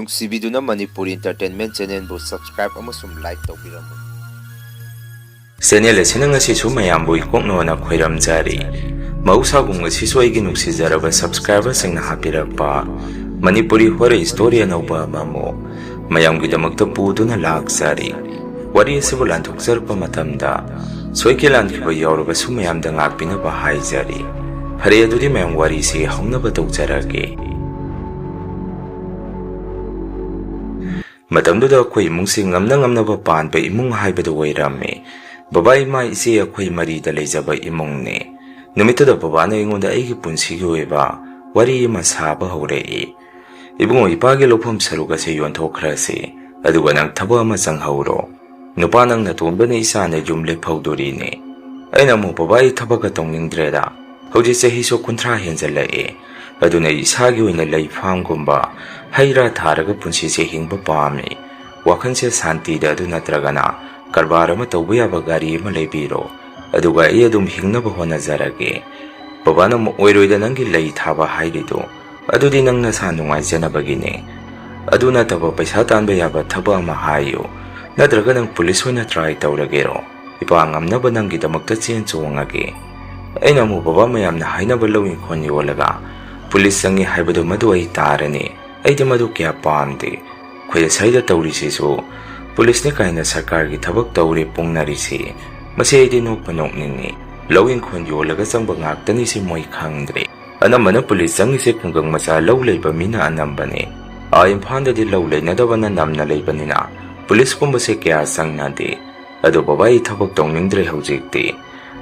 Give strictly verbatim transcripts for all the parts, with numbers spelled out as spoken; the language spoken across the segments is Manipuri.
ꯅꯨꯡꯁꯤꯕꯤꯗꯨꯅ ꯃꯅꯤꯄꯨꯔꯤ Entertainment Channelꯕꯨ subscribe ꯑꯃꯁꯨꯡ like ꯇꯧꯕꯤꯔꯝꯃꯨ꯫ Channel ꯑꯁꯤꯅ ꯉꯁꯤꯁꯨ ꯃꯌꯥꯝꯕꯨ ꯏꯀꯣꯛꯅꯣꯅ ꯈꯣꯏꯔꯝꯖꯔꯤ꯫ ꯃꯍꯧꯁꯥꯒꯨꯝ ꯉꯁꯤꯁꯨ ꯑꯩꯒꯤ ꯅꯨꯡꯁꯤꯖꯔꯕ subscriberꯁꯤꯡꯅ ꯍꯥꯞꯄꯤꯔꯛꯄ ꯃꯅꯤꯄꯨꯔꯤ horror story ꯑꯅꯧꯕ ꯑꯃꯃꯨꯛ ꯃꯌꯥꯝꯒꯤꯗꯃꯛꯇ ꯄꯨꯗꯨꯅ ꯂꯥꯛꯆꯔꯤ꯫ ꯋꯥꯔꯤ ꯑꯁꯤꯕꯨ ꯂꯥꯟꯊꯣꯛꯆꯔꯛꯄ ꯃꯇꯝꯗ ꯁꯣꯏꯈꯤ ꯂꯥꯟꯈꯤꯕ ꯌꯥꯎꯔꯕꯁꯨ ꯃꯌꯥꯝꯗ ꯉꯥꯛꯄꯤꯅꯕ ꯍꯥꯏꯖꯔꯤ꯫ ꯐꯔꯦ, ꯑꯗꯨꯗꯤ ꯃꯌꯥꯝ ꯋꯥꯔꯤꯁꯤ ꯍꯧꯅꯕ ꯇꯧꯖꯔꯒꯦ꯫ ꯃꯇꯝꯗꯨꯗ ꯑꯩꯈꯣꯏ ꯏꯃꯨꯡꯁꯤ ꯉꯝꯅ ꯉꯝꯅꯕ ꯄꯥꯟꯕ ꯏꯃꯨꯡ ꯍꯥꯏꯕꯗꯨ ꯑꯣꯏꯔꯝꯃꯤ꯫ ꯕꯕꯥ, ꯏꯃꯥ, ꯏꯆꯦ ꯑꯩꯈꯣꯏ ꯃꯔꯤꯗ ꯂꯩꯖꯕ ꯏꯃꯨꯡꯅꯤ꯫ ꯅꯨꯃꯤꯠꯇꯨꯗ ꯕꯕꯥꯅ ꯑꯩꯉꯣꯟꯗ ꯑꯩꯒꯤ ꯄꯨꯟꯁꯤꯒꯤ ꯑꯣꯏꯕ ꯋꯥꯔꯤ ꯑꯃ ꯁꯥꯕ ꯍꯧꯔꯛꯏ꯫ "ꯏꯕꯨꯡꯉꯣ, ꯏꯄꯥꯒꯤ ꯂꯧꯐꯝ ꯁꯔꯨꯛ ꯑꯁꯤ ꯌꯣꯟꯊꯣꯛꯈ꯭ꯔꯁꯤ, ꯑꯗꯨꯒ ꯅꯪ ꯊꯕꯛ ꯑꯃ ꯆꯪꯍꯧꯔꯣ꯫ ꯅꯨꯄꯥ ꯅꯪ ꯅꯇꯣꯝꯗꯅ ꯏꯆꯥꯅ ꯌꯨꯝ ꯂꯦꯞꯍꯧꯗꯣꯔꯤꯅꯦ꯫" ꯑꯩꯅ ꯑꯃꯨꯛ, "ꯕꯕꯥ, ꯑꯩ ꯊꯕꯛꯀ ꯇꯧꯅꯤꯡꯗ꯭ꯔꯦꯗ꯫ ꯍꯧꯖꯤꯛ ꯆꯍꯤꯁꯨ ꯀꯨꯟꯊ꯭ꯔꯥ ꯍꯦꯟꯖꯜꯂꯛꯑꯦ꯫ ꯑꯗꯨꯅ ꯑꯩ ꯏꯁꯥꯒꯤ ꯑꯣꯏꯅ ꯂꯩ ꯐꯥꯝꯒꯨꯝꯕ, ꯍꯩ ꯔꯥ ꯊꯥꯔꯒ ꯄꯨꯟꯁꯤꯁꯦ ꯍꯤꯡꯕ ꯄꯥꯝꯃꯤ꯫ ꯋꯥꯈꯜꯁꯦ ꯁꯥꯟꯇꯤꯗ, ꯑꯗꯨ ꯅꯠꯇ꯭ꯔꯒꯅ ꯀꯔꯕꯥꯔ ꯑꯃ ꯇꯧꯕ ꯌꯥꯕ ꯒꯥꯔꯤ ꯑꯃ ꯂꯩꯕꯤꯔꯣ, ꯑꯗꯨꯒ ꯑꯩ ꯑꯗꯨꯝ ꯍꯤꯡꯅꯕ ꯍꯣꯠꯅꯖꯔꯒꯦ꯫" ꯕꯕꯥꯅ ꯑꯃꯨꯛ, "ꯑꯣꯏꯔꯣꯏꯗ, ꯅꯪꯒꯤ ꯂꯩ ꯊꯥꯕ ꯍꯥꯏꯔꯤꯗꯣ, ꯑꯗꯨꯗꯤ ꯅꯪ ꯅꯁꯥ ꯅꯨꯡꯉꯥꯏꯖꯅꯕꯒꯤꯅꯦ꯫ ꯑꯗꯨ ꯅꯠꯇꯕ ꯄꯩꯁꯥ ꯇꯥꯟꯕ ꯌꯥꯕ ꯊꯕꯛ ꯑꯃ ꯍꯥꯏꯌꯨ, ꯅꯠꯇ꯭ꯔꯒ ꯅꯪ ꯄꯨꯂꯤꯁ ꯑꯣꯏꯅ try ꯇꯧꯔꯒꯦꯔꯣ? ꯏꯄꯥ ꯉꯝꯅꯕ ꯅꯪꯒꯤꯗꯃꯛꯇ ꯆꯦꯟ ꯆꯣꯡꯉꯒꯦ꯫" ꯑꯩꯅ ꯑꯃꯨꯛ, "ꯕꯕꯥ, ꯃꯌꯥꯝꯅ ꯍꯥꯏꯅꯕ ꯂꯧ ꯏꯪꯈꯣꯜ ꯌꯣꯜꯂꯒ ꯄꯨꯂꯤꯁ ꯆꯪꯉꯤ ꯍꯥꯏꯕꯗꯨ ꯃꯗꯨ ꯑꯩ ꯇꯥꯔꯅꯤ꯫ ꯑꯩꯗꯤ ꯃꯗꯨ ꯀꯌꯥ ꯄꯥꯝꯗꯦ꯫ ꯑꯩꯈꯣꯏ ꯑꯁ꯭ꯋꯥꯏꯗ ꯇꯧꯔꯤꯁꯤꯁꯨ ꯄꯨꯂꯤꯁꯅꯤ ꯀꯥꯏꯅ ꯁꯔꯀꯥꯔꯒꯤ ꯊꯕꯛ ꯇꯧꯔꯦ ꯄꯨꯡꯅꯔꯤꯁꯤ꯫ ꯃꯁꯤ ꯑꯩꯗꯤ ꯅꯣꯛꯄ ꯅꯣꯛꯅꯤꯡꯉꯤ꯫ ꯂꯧ ꯏꯪꯈꯣꯜ ꯌꯣꯜꯂꯒ ꯆꯪꯕ ꯉꯥꯛꯇꯅꯤ ꯁꯤ ꯃꯣꯏ ꯈꯪꯗ꯭ꯔꯦ꯫ ꯑꯅꯝꯕꯅ ꯄꯨꯂꯤꯁ ꯆꯪꯉꯤꯁꯦ ꯈꯨꯡꯒꯪ ꯃꯆꯥ ꯂꯧ ꯂꯩꯕ ꯃꯤꯅ ꯑꯅꯝꯕꯅꯤ꯫ ꯑꯥ ꯏꯝꯐꯥꯜꯗꯗꯤ ꯂꯧ ꯂꯩꯅꯗꯕꯅ ꯅꯝꯅ ꯂꯩꯕꯅꯤꯅ ꯄꯨꯂꯤꯁꯀꯨꯝꯕꯁꯦ ꯀꯌꯥ ꯆꯪꯅꯗꯦ꯫ ꯑꯗꯣ ꯕꯕꯥ, ꯑꯩ ꯊꯕꯛ ꯇꯧꯅꯤꯡꯗ꯭ꯔꯦ ꯍꯧꯖꯤꯛꯇꯤ꯫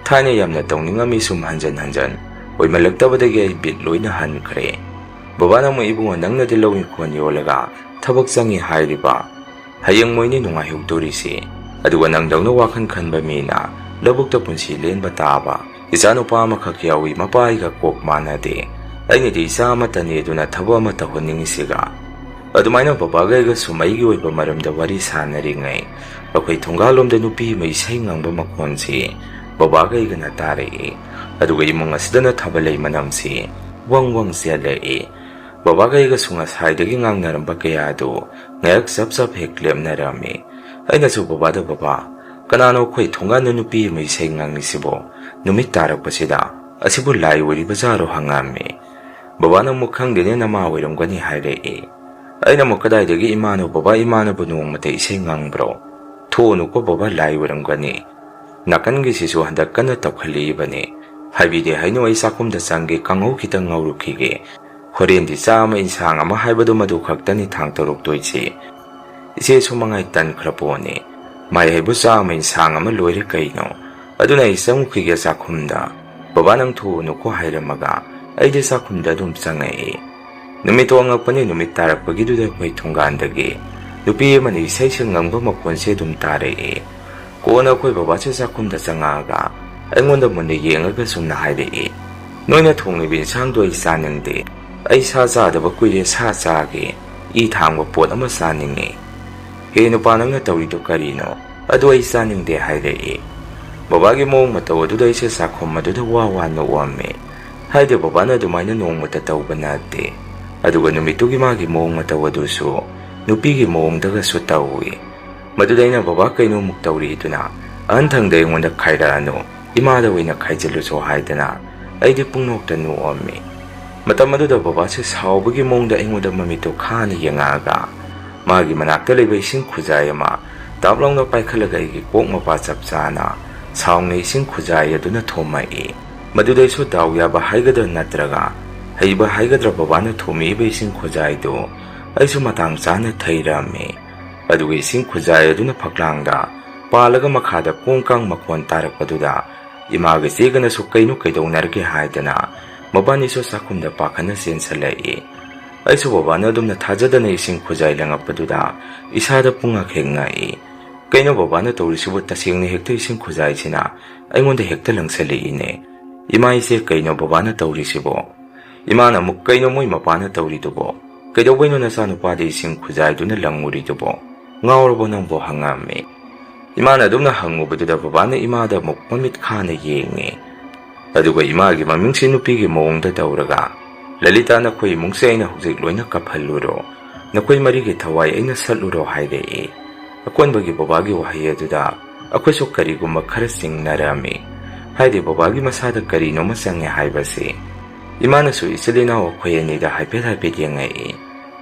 ꯊꯥꯏꯅ ꯌꯥꯝꯅ ꯇꯧꯅꯤꯡꯉꯝꯃꯤ, ꯁꯨꯝ ꯍꯟꯖꯟ ꯍꯟꯖꯟ ꯑꯣꯏꯃꯜꯂꯛꯇꯕꯗꯒꯤ ꯑꯩ ꯕꯤꯠ ꯂꯣꯏꯅ ꯍꯟꯈ꯭ꯔꯦ꯫" ꯕꯕꯥꯅ ꯑꯃꯨꯛ, "ꯏꯕꯨꯡꯉꯣ, ꯅꯪꯅꯗꯤ ꯂꯧ ꯏꯪꯈꯣꯜ ꯌꯣꯜꯂꯒ ꯊꯕꯛ ꯆꯪꯉꯤ ꯍꯥꯏꯔꯤꯕ? ꯍꯌꯦꯡ ꯃꯣꯏꯅꯤ ꯅꯨꯡꯉꯥꯏꯍꯧꯗꯣꯔꯤꯁꯤ꯫ ꯑꯗꯨꯒ ꯅꯪꯗꯧꯅ ꯋꯥꯈꯜ ꯈꯟꯕ ꯃꯤꯅ ꯂꯧꯕꯨꯛꯇ ꯄꯨꯟꯁꯤ ꯂꯦꯟꯕ ꯇꯥꯕ꯫ ꯏꯆꯥꯅꯨꯄꯥ ꯑꯃꯈꯛ ꯌꯥꯎꯏ, ꯃꯄꯥ ꯑꯩꯒ ꯀꯣꯛ ꯃꯥꯟꯅꯗꯦ꯫ ꯑꯩꯅꯗꯤ ꯏꯆꯥ ꯑꯃꯠꯇꯅꯤ, ꯑꯗꯨꯅ ꯊꯕꯛ ꯑꯃ ꯇꯧꯍꯟꯅꯤꯡꯉꯤꯁꯤꯒ꯫" ꯑꯗꯨꯃꯥꯏꯅ ꯕꯕꯥꯒ ꯑꯩꯒ ꯁꯨꯝ ꯑꯩꯒꯤ ꯑꯣꯏꯕ ꯃꯔꯝꯗ ꯋꯥꯔꯤ ꯁꯥꯟꯅꯔꯤꯉꯩ, ꯑꯩꯈꯣꯏ ꯊꯣꯡꯒꯥꯜꯂꯣꯝꯗ ꯅꯨꯄꯤ ꯑꯃ ꯏꯁꯩ ꯉꯪꯕ ꯃꯈꯣꯟꯁꯤ ꯕꯕꯥꯒ ꯑꯩꯒꯅ ꯇꯥꯔꯛꯏ꯫ ꯑꯗꯨꯒ ꯏꯃꯨꯡ ꯑꯁꯤꯗꯅ ꯊꯥꯕꯜꯂꯩ ꯃꯅꯝꯁꯤ ꯋꯪ ꯋꯪ ꯆꯦꯜꯂꯛꯏ꯫ ꯕꯕꯥꯒ ꯑꯩꯒꯁꯨ ꯉꯁꯥꯏꯗꯒꯤ ꯉꯥꯡꯅꯔꯝꯕ ꯀꯌꯥ ꯑꯗꯨ ꯉꯥꯏꯍꯥꯛ ꯆꯞ ꯆꯞ ꯍꯦꯛ ꯂꯦꯞꯅꯔꯝꯃꯤ꯫ ꯑꯩꯅꯁꯨ ꯕꯕꯥꯗ, "ꯕꯕꯥ, ꯀꯅꯥꯅꯣ ꯑꯩꯈꯣꯏ ꯊꯣꯡꯒꯥꯟꯗ ꯅꯨꯄꯤ ꯑꯃ ꯏꯁꯩ ꯉꯥꯡꯂꯤꯁꯤꯕꯣ? ꯅꯨꯃꯤꯠ ꯇꯥꯔꯛꯄꯁꯤꯗ ꯑꯁꯤꯕꯨ ꯂꯥꯏ ꯑꯣꯏꯔꯤꯕ ꯖꯥꯔꯣ?" ꯍꯪꯉꯝꯃꯤ꯫ ꯕꯕꯥꯅ ꯑꯃꯨꯛ, "ꯈꯪꯗꯦꯅꯦ, ꯅꯃꯥ ꯑꯣꯏꯔꯝꯒꯅꯤ" ꯍꯥꯏꯔꯛꯏ꯫ ꯑꯩꯅ ꯑꯃꯨꯛ, "ꯀꯗꯥꯏꯗꯒꯤ ꯏꯃꯥꯅꯣ? ꯕꯕꯥ, ꯏꯃꯥꯅꯕꯨ ꯅꯣꯡꯃꯇ ꯏꯁꯩ ꯉꯥꯡꯕ꯭ꯔꯣ? ꯊꯣꯛꯎꯅꯨꯀꯣ ꯕꯕꯥ, ꯂꯥꯏ ꯑꯣꯏꯔꯝꯒꯅꯤ꯫ ꯅꯥꯀꯟꯒꯤꯁꯤꯁꯨ ꯍꯟꯗꯛ ꯀꯟꯅ ꯇꯧꯈꯠꯂꯛꯏꯕꯅꯤ꯫ ꯍꯥꯏꯕꯤꯗꯦ ꯍꯥꯏꯅꯨ, ꯑꯩ ꯆꯥꯛꯈꯨꯝꯗ ꯆꯪꯒꯦ, ꯀꯥꯡꯍꯧ ꯈꯤꯇꯪ ꯉꯧꯔꯨꯈꯤꯒꯦ꯫ ꯍꯣꯔꯦꯟꯗꯤ ꯆꯥꯛ ꯑꯃ ꯏꯟꯁꯥꯡ ꯑꯃ ꯍꯥꯏꯕꯗꯨ ꯃꯗꯨ ꯈꯛꯇꯅꯤ ꯊꯥꯡ ꯇꯧꯔꯛꯇꯣꯏꯁꯤ꯫ ꯏꯆꯦꯁꯨ ꯃꯉꯥꯏ ꯇꯟꯈ꯭ꯔ ꯄꯣꯠꯅꯤ꯫ ꯃꯥꯏ ꯍꯩꯕꯨ ꯆꯥꯛ ꯑꯃ ꯏꯟꯁꯥꯡ ꯑꯃ ꯂꯣꯏꯔꯦ ꯀꯩꯅꯣ꯫ ꯑꯗꯨꯅ ꯑꯩ ꯆꯪꯉꯨꯈꯤꯒꯦ ꯆꯥꯛꯈꯨꯝꯗ꯫ ꯕꯕꯥ, ꯅꯪ ꯊꯣꯛꯎꯅꯨꯀꯣ" ꯍꯥꯏꯔꯝꯃꯒ ꯑꯩꯗꯤ ꯆꯥꯛꯈꯨꯝꯗ ꯑꯗꯨꯝ ꯆꯪꯉꯛꯏ꯫ ꯅꯨꯃꯤꯠꯇꯣ ꯑꯉꯛꯄꯅꯤ, ꯅꯨꯃꯤꯠ ꯇꯥꯔꯛꯄꯒꯤꯗꯨꯗ ꯑꯩꯈꯣꯏ ꯊꯣꯡꯒꯥꯟꯗꯒꯤ ꯅꯨꯄꯤ ꯑꯃꯅ ꯏꯁꯩꯁꯦ ꯉꯪꯕ ꯃꯈꯣꯟꯁꯦ ꯑꯗꯨꯝ ꯇꯥꯔꯛꯏ꯫ ꯀꯣꯟꯅ ꯑꯩꯈꯣꯏ ꯕꯕꯥꯁꯦ ꯆꯥꯛꯈꯨꯝꯗ ꯆꯪꯉꯛꯑꯒ ꯑꯩꯉꯣꯟꯗ ꯃꯨꯟꯅ ꯌꯦꯡꯉꯒ ꯁꯨꯝꯅ ꯍꯥꯏꯔꯛꯏ, "ꯅꯣꯏꯅ ꯊꯣꯡꯂꯤꯕ ꯏꯟꯁꯥꯡꯗꯣ ꯑꯩ ꯆꯥꯅꯤꯡꯗꯦ꯫ ꯑꯩ ꯁꯥ ꯆꯥꯗꯕ ꯀꯨꯏꯔꯦ, ꯁꯥ ꯆꯥꯒꯦ꯫ ꯏ ꯊꯥꯡꯕ ꯄꯣꯠ ꯑꯃ ꯆꯥꯅꯤꯡꯉꯤ"꯫ "ꯍꯦ ꯅꯨꯄꯥ, ꯅꯪꯅ ꯇꯧꯔꯤꯗꯣ ꯀꯔꯤꯅꯣ? ꯑꯗꯨ ꯑꯩ ꯆꯥꯅꯤꯡꯗꯦ" ꯍꯥꯏꯔꯛꯏ꯫ ꯕꯕꯥꯒꯤ ꯃꯑꯣꯡ ꯃꯇꯧ ꯑꯗꯨꯗ ꯑꯩꯁꯦ ꯆꯥꯛꯈꯨꯝ ꯑꯗꯨꯗ ꯋꯥ ꯋꯥ ꯅꯣꯛꯑꯝꯃꯤ꯫ ꯍꯥꯏꯗꯤ ꯕꯕꯥꯅ ꯑꯗꯨꯃꯥꯏꯅ ꯅꯣꯡꯃꯇ ꯇꯧꯕ ꯅꯠꯇꯦ꯫ ꯑꯗꯨꯒ ꯅꯨꯃꯤꯠꯇꯨꯒꯤ ꯃꯥꯒꯤ ꯃꯑꯣꯡ ꯃꯇꯧ ꯑꯗꯨꯁꯨ ꯅꯨꯄꯤꯒꯤ ꯃꯑꯣꯡꯗꯒꯁꯨ ꯇꯧꯏ꯫ ꯃꯗꯨꯗ ꯑꯩꯅ, "ꯕꯕꯥ, ꯀꯩꯅꯣꯃꯨꯛ ꯇꯧꯔꯤꯗꯨꯅ? ꯑꯍꯟ ꯊꯪꯗ ꯑꯩꯉꯣꯟꯗ ꯈꯥꯏꯔꯛꯑꯅꯨ, ꯏꯃꯥꯗ ꯑꯣꯏꯅ ꯈꯥꯏꯖꯤꯜꯂꯨꯁꯣ" ꯍꯥꯏꯗꯅ ꯑꯩꯗꯤ ꯄꯨꯡꯅꯣꯛꯇ ꯅꯣꯛꯑꯝꯃꯤ꯫ ꯃꯇꯝ ꯑꯗꯨꯗ ꯕꯕꯥꯁꯦ ꯁꯥꯎꯕꯒꯤ ꯃꯑꯣꯡꯗ ꯑꯩꯉꯣꯟꯗ ꯃꯃꯤꯠꯇꯨ ꯈꯥꯅ ꯌꯦꯡꯉꯛꯑꯒ ꯃꯥꯒꯤ ꯃꯅꯥꯛꯇ ꯂꯩꯕ ꯏꯁꯤꯡ ꯈꯨꯖꯥꯏ ꯑꯃ ꯇꯥꯞ ꯂꯥꯎꯅ ꯄꯥꯏꯈꯠꯂꯒ ꯑꯩꯒꯤ ꯀꯣꯛ ꯃꯄꯥ ꯆꯞ ꯆꯥꯅ ꯁꯥꯎꯅ ꯏꯁꯤꯡ ꯈꯨꯖꯥꯏ ꯑꯗꯨꯅ ꯊꯣꯝꯃꯛꯏ꯫ ꯃꯗꯨꯗꯩꯁꯨ ꯗꯥꯎ ꯌꯥꯕ ꯍꯥꯏꯒꯗ꯭ꯔꯥ ꯅꯠꯇ꯭ꯔꯒ ꯍꯩꯕ ꯍꯥꯏꯒꯗ꯭ꯔꯥ, ꯕꯕꯥꯅ ꯊꯣꯝꯃꯛꯏꯕ ꯏꯁꯤꯡ ꯈꯨꯖꯥꯏꯗꯨ ꯑꯩꯁꯨ ꯃꯇꯥꯡ ꯆꯥꯅ ꯊꯩꯔꯝꯃꯤ꯫ ꯑꯗꯨꯒ ꯏꯁꯤꯡ ꯈꯨꯖꯥꯏ ꯑꯗꯨꯅ ꯐꯛꯂꯥꯡꯗ ꯄꯥꯜꯂꯒ ꯃꯈꯥꯗ ꯀꯣꯡ ꯀꯥꯡ ꯃꯈꯣꯟ ꯇꯥꯔꯛꯄꯗꯨꯗ ꯏꯃꯥꯒ ꯏꯆꯦꯒꯅꯁꯨ "ꯀꯩꯅꯣ, ꯀꯩꯗꯧꯅꯔꯒꯦ?" ꯍꯥꯏꯗꯅ ꯃꯕꯥꯅꯤꯁꯨ ꯆꯥꯛꯈꯨꯝꯗ ꯄꯥꯈꯠꯅ ꯆꯦꯟꯁꯤꯜꯂꯛꯏ꯫ ꯑꯩꯁꯨ ꯕꯕꯥꯅ ꯑꯗꯨꯝꯅ ꯊꯥꯖꯗꯅ ꯏꯁꯤꯡ ꯈꯨꯖꯥꯏ ꯂꯪꯉꯛꯄꯗꯨꯗ ꯏꯁꯥꯗ ꯄꯨꯡꯉꯛ ꯍꯦꯛ ꯉꯛꯏ꯫ "ꯀꯩꯅꯣ ꯕꯕꯥꯅ ꯇꯧꯔꯤꯁꯤꯕꯨ? ꯇꯁꯦꯡꯅ ꯍꯦꯛꯇ ꯏꯁꯤꯡ ꯈꯨꯖꯥꯏꯁꯤꯅ ꯑꯩꯉꯣꯟꯗ ꯍꯦꯛꯇ ꯂꯪꯁꯤꯜꯂꯛꯏꯅꯦ꯫ ꯏꯃꯥ, ꯏꯆꯦ, ꯀꯩꯅꯣ ꯕꯕꯥꯅ ꯇꯧꯔꯤꯁꯤꯕꯣ?" ꯏꯃꯥꯅ ꯑꯃꯨꯛ, "ꯀꯩꯅꯣ ꯃꯣꯏ ꯃꯄꯥꯅ ꯇꯧꯔꯤꯗꯨꯕꯣ? ꯀꯩꯗꯧꯕꯩꯅꯣ ꯅꯆꯥꯅꯨꯄꯥꯗ ꯏꯁꯤꯡ ꯈꯨꯖꯥꯏꯗꯨꯅ ꯂꯪꯉꯨꯔꯤꯗꯨꯕꯣ? ꯉꯥꯎꯔꯕꯣ ꯅꯪꯕꯣ?" ꯍꯪꯉꯝꯃꯤ꯫ ꯏꯃꯥꯅ ꯑꯗꯨꯝꯅ ꯍꯪꯉꯨꯕꯗꯨꯗ ꯕꯕꯥꯅ ꯏꯃꯥꯗ ꯑꯃꯨꯛ ꯃꯃꯤꯠ ꯈꯥꯅ ꯌꯦꯡꯉꯤ꯫ ꯑꯗꯨꯒ ꯏꯃꯥꯒꯤ ꯃꯃꯤꯡꯁꯤ ꯅꯨꯄꯤꯒꯤ ꯃꯑꯣꯡꯗ ꯇꯧꯔꯒ, "ꯂꯂꯤꯇꯥ, ꯅꯈꯣꯏ ꯏꯃꯨꯡꯁꯦ ꯑꯩꯅ ꯍꯧꯖꯤꯛ ꯂꯣꯏꯅ ꯀꯞꯍꯜꯂꯨꯔꯣ? ꯅꯈꯣꯏ ꯃꯔꯤꯒꯤ ꯊꯋꯥꯏ ꯑꯩꯅ ꯁꯠꯂꯨꯔꯣ?" ꯍꯥꯏꯔꯛꯏ꯫ ꯑꯀꯣꯟꯕꯒꯤ ꯕꯕꯥꯒꯤ ꯋꯥꯍꯩ ꯑꯗꯨꯗ ꯑꯩꯈꯣꯏꯁꯨ ꯀꯔꯤꯒꯨꯝꯕ ꯈꯔ ꯆꯤꯡꯅꯔꯝꯃꯤ꯫ ꯍꯥꯏꯗꯤ, ꯕꯕꯥꯒꯤ ꯃꯁꯥꯗ ꯀꯔꯤꯅꯣꯃ ꯆꯪꯉꯦ ꯍꯥꯏꯕꯁꯤ꯫ ꯏꯃꯥꯅꯁꯨ ꯏꯆꯤꯜ ꯏꯅꯥꯎ ꯑꯩꯈꯣꯏ ꯑꯅꯤꯗ ꯍꯥꯏꯐꯦꯠ ꯍꯥꯏꯐꯦꯠ ꯌꯦꯡꯉꯛꯏ꯫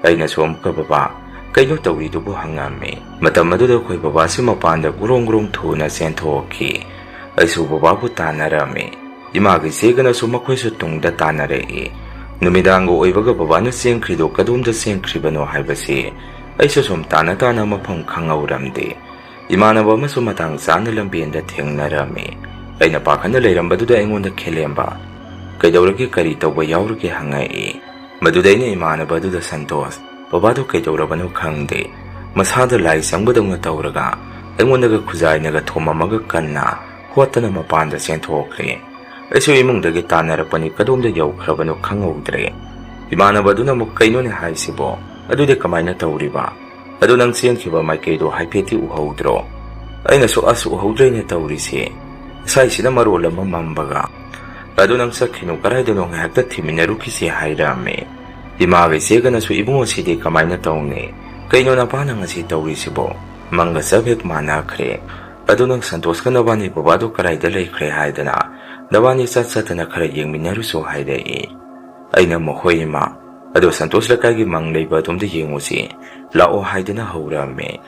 ꯑꯩꯅꯁꯨ ꯑꯃꯨꯛꯀ, "ꯕꯕꯥ, ꯀꯩꯅꯣ ꯇꯧꯔꯤꯗꯨꯕꯨ?" ꯍꯪꯉꯝꯃꯤ꯫ ꯃꯇꯝ ꯑꯗꯨꯗ ꯑꯩꯈꯣꯏ ꯕꯕꯥꯁꯤ ꯃꯄꯥꯟꯗ ꯒ꯭ꯔꯣꯡ ꯒ꯭ꯔꯣꯡ ꯊꯨꯅ ꯆꯦꯟꯊꯣꯛꯈꯤ꯫ ꯑꯩꯁꯨ ꯕꯕꯥꯕꯨ ꯇꯥꯟꯅꯔꯝꯃꯤ꯫ ꯏꯃꯥꯒꯤ ꯏꯆꯦꯒꯅꯁꯨ ꯃꯈꯣꯏꯁꯨ ꯇꯨꯡꯗ ꯇꯥꯟꯅꯔꯛꯏ꯫ ꯅꯨꯃꯤꯗꯥꯡꯒ ꯑꯣꯏꯕꯒ ꯕꯕꯥꯅ ꯆꯦꯟꯈ꯭ꯔꯤꯗꯣ ꯀꯗꯣꯝꯗ ꯆꯦꯟꯈ꯭ꯔꯤꯕꯅꯣ ꯍꯥꯏꯕꯁꯤ ꯑꯩꯁꯨ ꯁꯨꯝ ꯇꯥꯟꯅ ꯇꯥꯟꯅ ꯃꯐꯝ ꯈꯪꯍꯧꯔꯝꯗꯦ꯫ ꯏꯃꯥꯟꯅꯕ ꯑꯃꯁꯨ ꯃꯇꯥꯡ ꯆꯥꯅ ꯂꯝꯕꯦꯟꯗ ꯊꯦꯡꯅꯔꯝꯃꯤ꯫ ꯑꯩꯅ ꯄꯥꯈꯠꯅ ꯂꯩꯔꯝꯕꯗꯨꯗ ꯑꯩꯉꯣꯟꯗ ꯈꯦꯂꯦꯝꯕ, "ꯀꯩꯗꯧꯔꯒꯦ, ꯀꯔꯤ ꯇꯧꯕ ꯌꯥꯎꯔꯒꯦ?" ꯍꯪꯉꯛꯏ꯫ ꯃꯗꯨꯗ ꯑꯩꯅ ꯏꯃꯥꯟꯅꯕ ꯑꯗꯨꯗ, "ꯁꯟꯇꯣꯁ, ꯕꯕꯥꯗꯣ ꯀꯩꯗꯧꯔꯕꯅꯣ ꯈꯪꯗꯦ꯫ ꯃꯁꯥꯗ ꯂꯥꯏ ꯆꯪꯕꯗꯧꯅ ꯇꯧꯔꯒ ꯑꯩꯉꯣꯟꯗꯒ ꯈꯨꯖꯥꯏꯅꯒ ꯊꯣꯝꯃꯝꯃꯒ ꯀꯟꯅ ꯍꯣꯠꯇꯅ ꯃꯄꯥꯟꯗ ꯆꯦꯟꯊꯣꯛꯈ꯭ꯔꯦ꯫ ꯑꯩꯁꯨ ꯏꯃꯨꯡꯗꯒꯤ ꯇꯥꯟꯅꯔꯛꯄꯅꯤ, ꯀꯗꯣꯝꯗ ꯌꯧꯈ꯭ꯔꯕꯅꯣ ꯈꯪꯍꯧꯗ꯭ꯔꯦ꯫" ꯏꯃꯥꯟꯅꯕ ꯑꯗꯨꯅ ꯑꯃꯨꯛ, "ꯀꯩꯅꯣꯅꯦ ꯍꯥꯏꯁꯤꯕꯣ? ꯑꯗꯨꯗꯤ ꯀꯃꯥꯏꯅ ꯇꯧꯔꯤꯕ? ꯑꯗꯨ ꯅꯪ ꯆꯦꯟꯈꯤꯕ ꯃꯥꯏꯀꯩꯗꯣ ꯍꯥꯏꯐꯦꯠꯇꯤ ꯎꯍꯧꯗ꯭ꯔꯣ?" ꯑꯩꯅꯁꯨ, "ꯑꯁ, ꯎꯍꯧꯗ꯭ꯔꯦꯅꯦ ꯇꯧꯔꯤꯁꯦ꯫ ꯉꯁꯥꯏꯁꯤꯅ ꯃꯔꯣꯜ ꯑꯃ ꯃꯝꯕꯒ꯫ ꯑꯗꯨ ꯅꯪ ꯆꯠꯈꯤꯅꯨ, ꯀꯗꯥꯏꯗꯅꯣ ꯉꯥꯏꯍꯥꯛꯇ ꯊꯤꯃꯤꯟꯅꯔꯨꯈꯤꯁꯦ" ꯍꯥꯏꯔꯛꯑꯝꯃꯤ꯫ ꯏꯃꯥꯒ ꯏꯆꯦꯒꯅꯁꯨ, "ꯏꯕꯨꯡꯉꯣ, ꯁꯤꯗꯤ ꯀꯃꯥꯏꯅ ꯇꯧꯅꯤ? ꯀꯩꯅꯣ ꯅꯄꯥꯅ ꯉꯁꯤ ꯇꯧꯔꯤꯁꯤꯕꯣ? ꯃꯪꯒ ꯆꯞ ꯍꯦꯛ ꯃꯥꯟꯅꯈ꯭ꯔꯦ꯫ ꯑꯗꯨ ꯅꯪ ꯁꯟꯇꯣꯁꯀ ꯅꯕꯥꯅꯤ ꯕꯕꯥꯗꯣ ꯀꯗꯥꯏꯗ ꯂꯩꯈ꯭ꯔꯦ ꯍꯥꯏꯗꯅ ꯅꯕꯥꯅꯤ ꯆꯠ ꯆꯠꯇꯅ ꯈꯔ ꯌꯦꯡꯃꯤꯟꯅꯔꯨꯁꯨ" ꯍꯥꯏꯔꯛꯏ꯫ ꯑꯩꯅ ꯑꯃꯨꯛ, "ꯍꯣꯏ ꯏꯃꯥ, ꯑꯗꯣ ꯁꯟꯇꯣꯁ ꯂꯩꯀꯥꯏꯒꯤ ꯃꯪ ꯂꯩꯕ ꯑꯗꯣꯝꯗ ꯌꯦꯡꯉꯨꯁꯤ ꯂꯥꯛꯑꯣ" ꯍꯥꯏꯗꯨꯅ ꯍꯧꯔꯝꯃꯤ꯫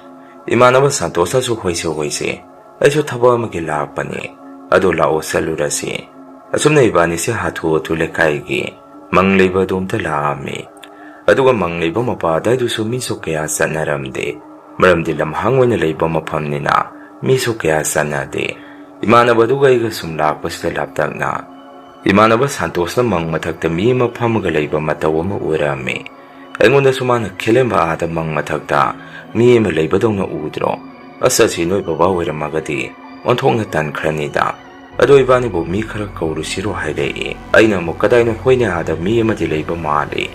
ꯏꯃꯥꯟꯅꯕ ꯁꯟꯇꯣꯁꯅꯁꯨ, "ꯍꯣꯏꯁꯦ, ꯍꯣꯏꯁꯦ, ꯑꯩꯁꯨ ꯊꯕꯛ ꯑꯃꯒꯤ ꯂꯥꯛꯄꯅꯤ, ꯑꯗꯣ ꯂꯥꯛꯑꯣ ꯆꯠꯂꯨꯔꯁꯤ"꯫ ꯑꯁꯨꯝꯅ ꯏꯕꯥꯅꯤꯁꯦ ꯍꯥꯊꯨ ꯍꯥꯊꯨ ꯂꯩꯀꯥꯏꯒꯤ ꯃꯪ ꯂꯩꯕ ꯑꯗꯣꯝꯗ ꯂꯥꯛꯑꯝꯃꯤ꯫ ꯑꯗꯨꯒ ꯃꯪ ꯂꯩꯕ ꯃꯄꯥ ꯑꯗꯨꯋꯥꯏꯗꯨꯁꯨ ꯃꯤꯁꯨ ꯀꯌꯥ ꯆꯠꯅꯔꯝꯗꯦ, ꯃꯔꯝꯗꯤ ꯂꯝꯍꯥꯡ ꯑꯣꯏꯅ ꯂꯩꯕ ꯃꯐꯝꯅꯤꯅ ꯃꯤꯁꯨ ꯀꯌꯥ ꯆꯠꯅꯗꯦ꯫ ꯏꯃꯥꯟꯅꯕꯗꯨꯒ ꯑꯩꯒ ꯁꯨꯝ ꯂꯥꯛꯄꯁꯤꯗ ꯂꯥꯞꯇꯛꯅ ꯏꯃꯥꯟꯅꯕ ꯁꯟꯇꯣꯁꯅ ꯃꯪ ꯃꯊꯛꯇ ꯃꯤ ꯑꯃ ꯐꯝꯃꯒ ꯂꯩꯕ ꯃꯇꯧ ꯑꯃ ꯎꯔꯝꯃꯤ꯫ ꯑꯩꯉꯣꯟꯗꯁꯨ ꯃꯥꯅ ꯈꯦꯂꯦꯝꯕ, "ꯑꯥꯗ ꯃꯪ ꯃꯊꯛꯇ ꯃꯤ ꯑꯃ ꯂꯩꯕꯗꯧꯅ ꯎꯗ꯭ꯔꯣ? ꯑꯁ, ꯑꯁꯤ ꯅꯣꯏ ꯕꯕꯥ ꯑꯣꯏꯔꯝꯃꯒꯗꯤ ꯑꯣꯟꯊꯣꯛꯅ ꯇꯟꯈ꯭ꯔꯅꯤꯗ꯫ ꯑꯗꯣ ꯏꯕꯥꯅꯤꯕꯨ ꯃꯤ ꯈꯔ ꯀꯧꯔꯨꯁꯤꯔꯣ?" ꯍꯥꯏꯔꯛꯏ꯫ ꯑꯩꯅ ꯑꯃꯨꯛ, "ꯀꯗꯥꯏꯅꯣ? ꯍꯣꯏꯅꯦ, ꯑꯥꯗ ꯃꯤ ꯑꯃꯗꯤ ꯂꯩꯕ ꯃꯥꯜꯂꯤ꯫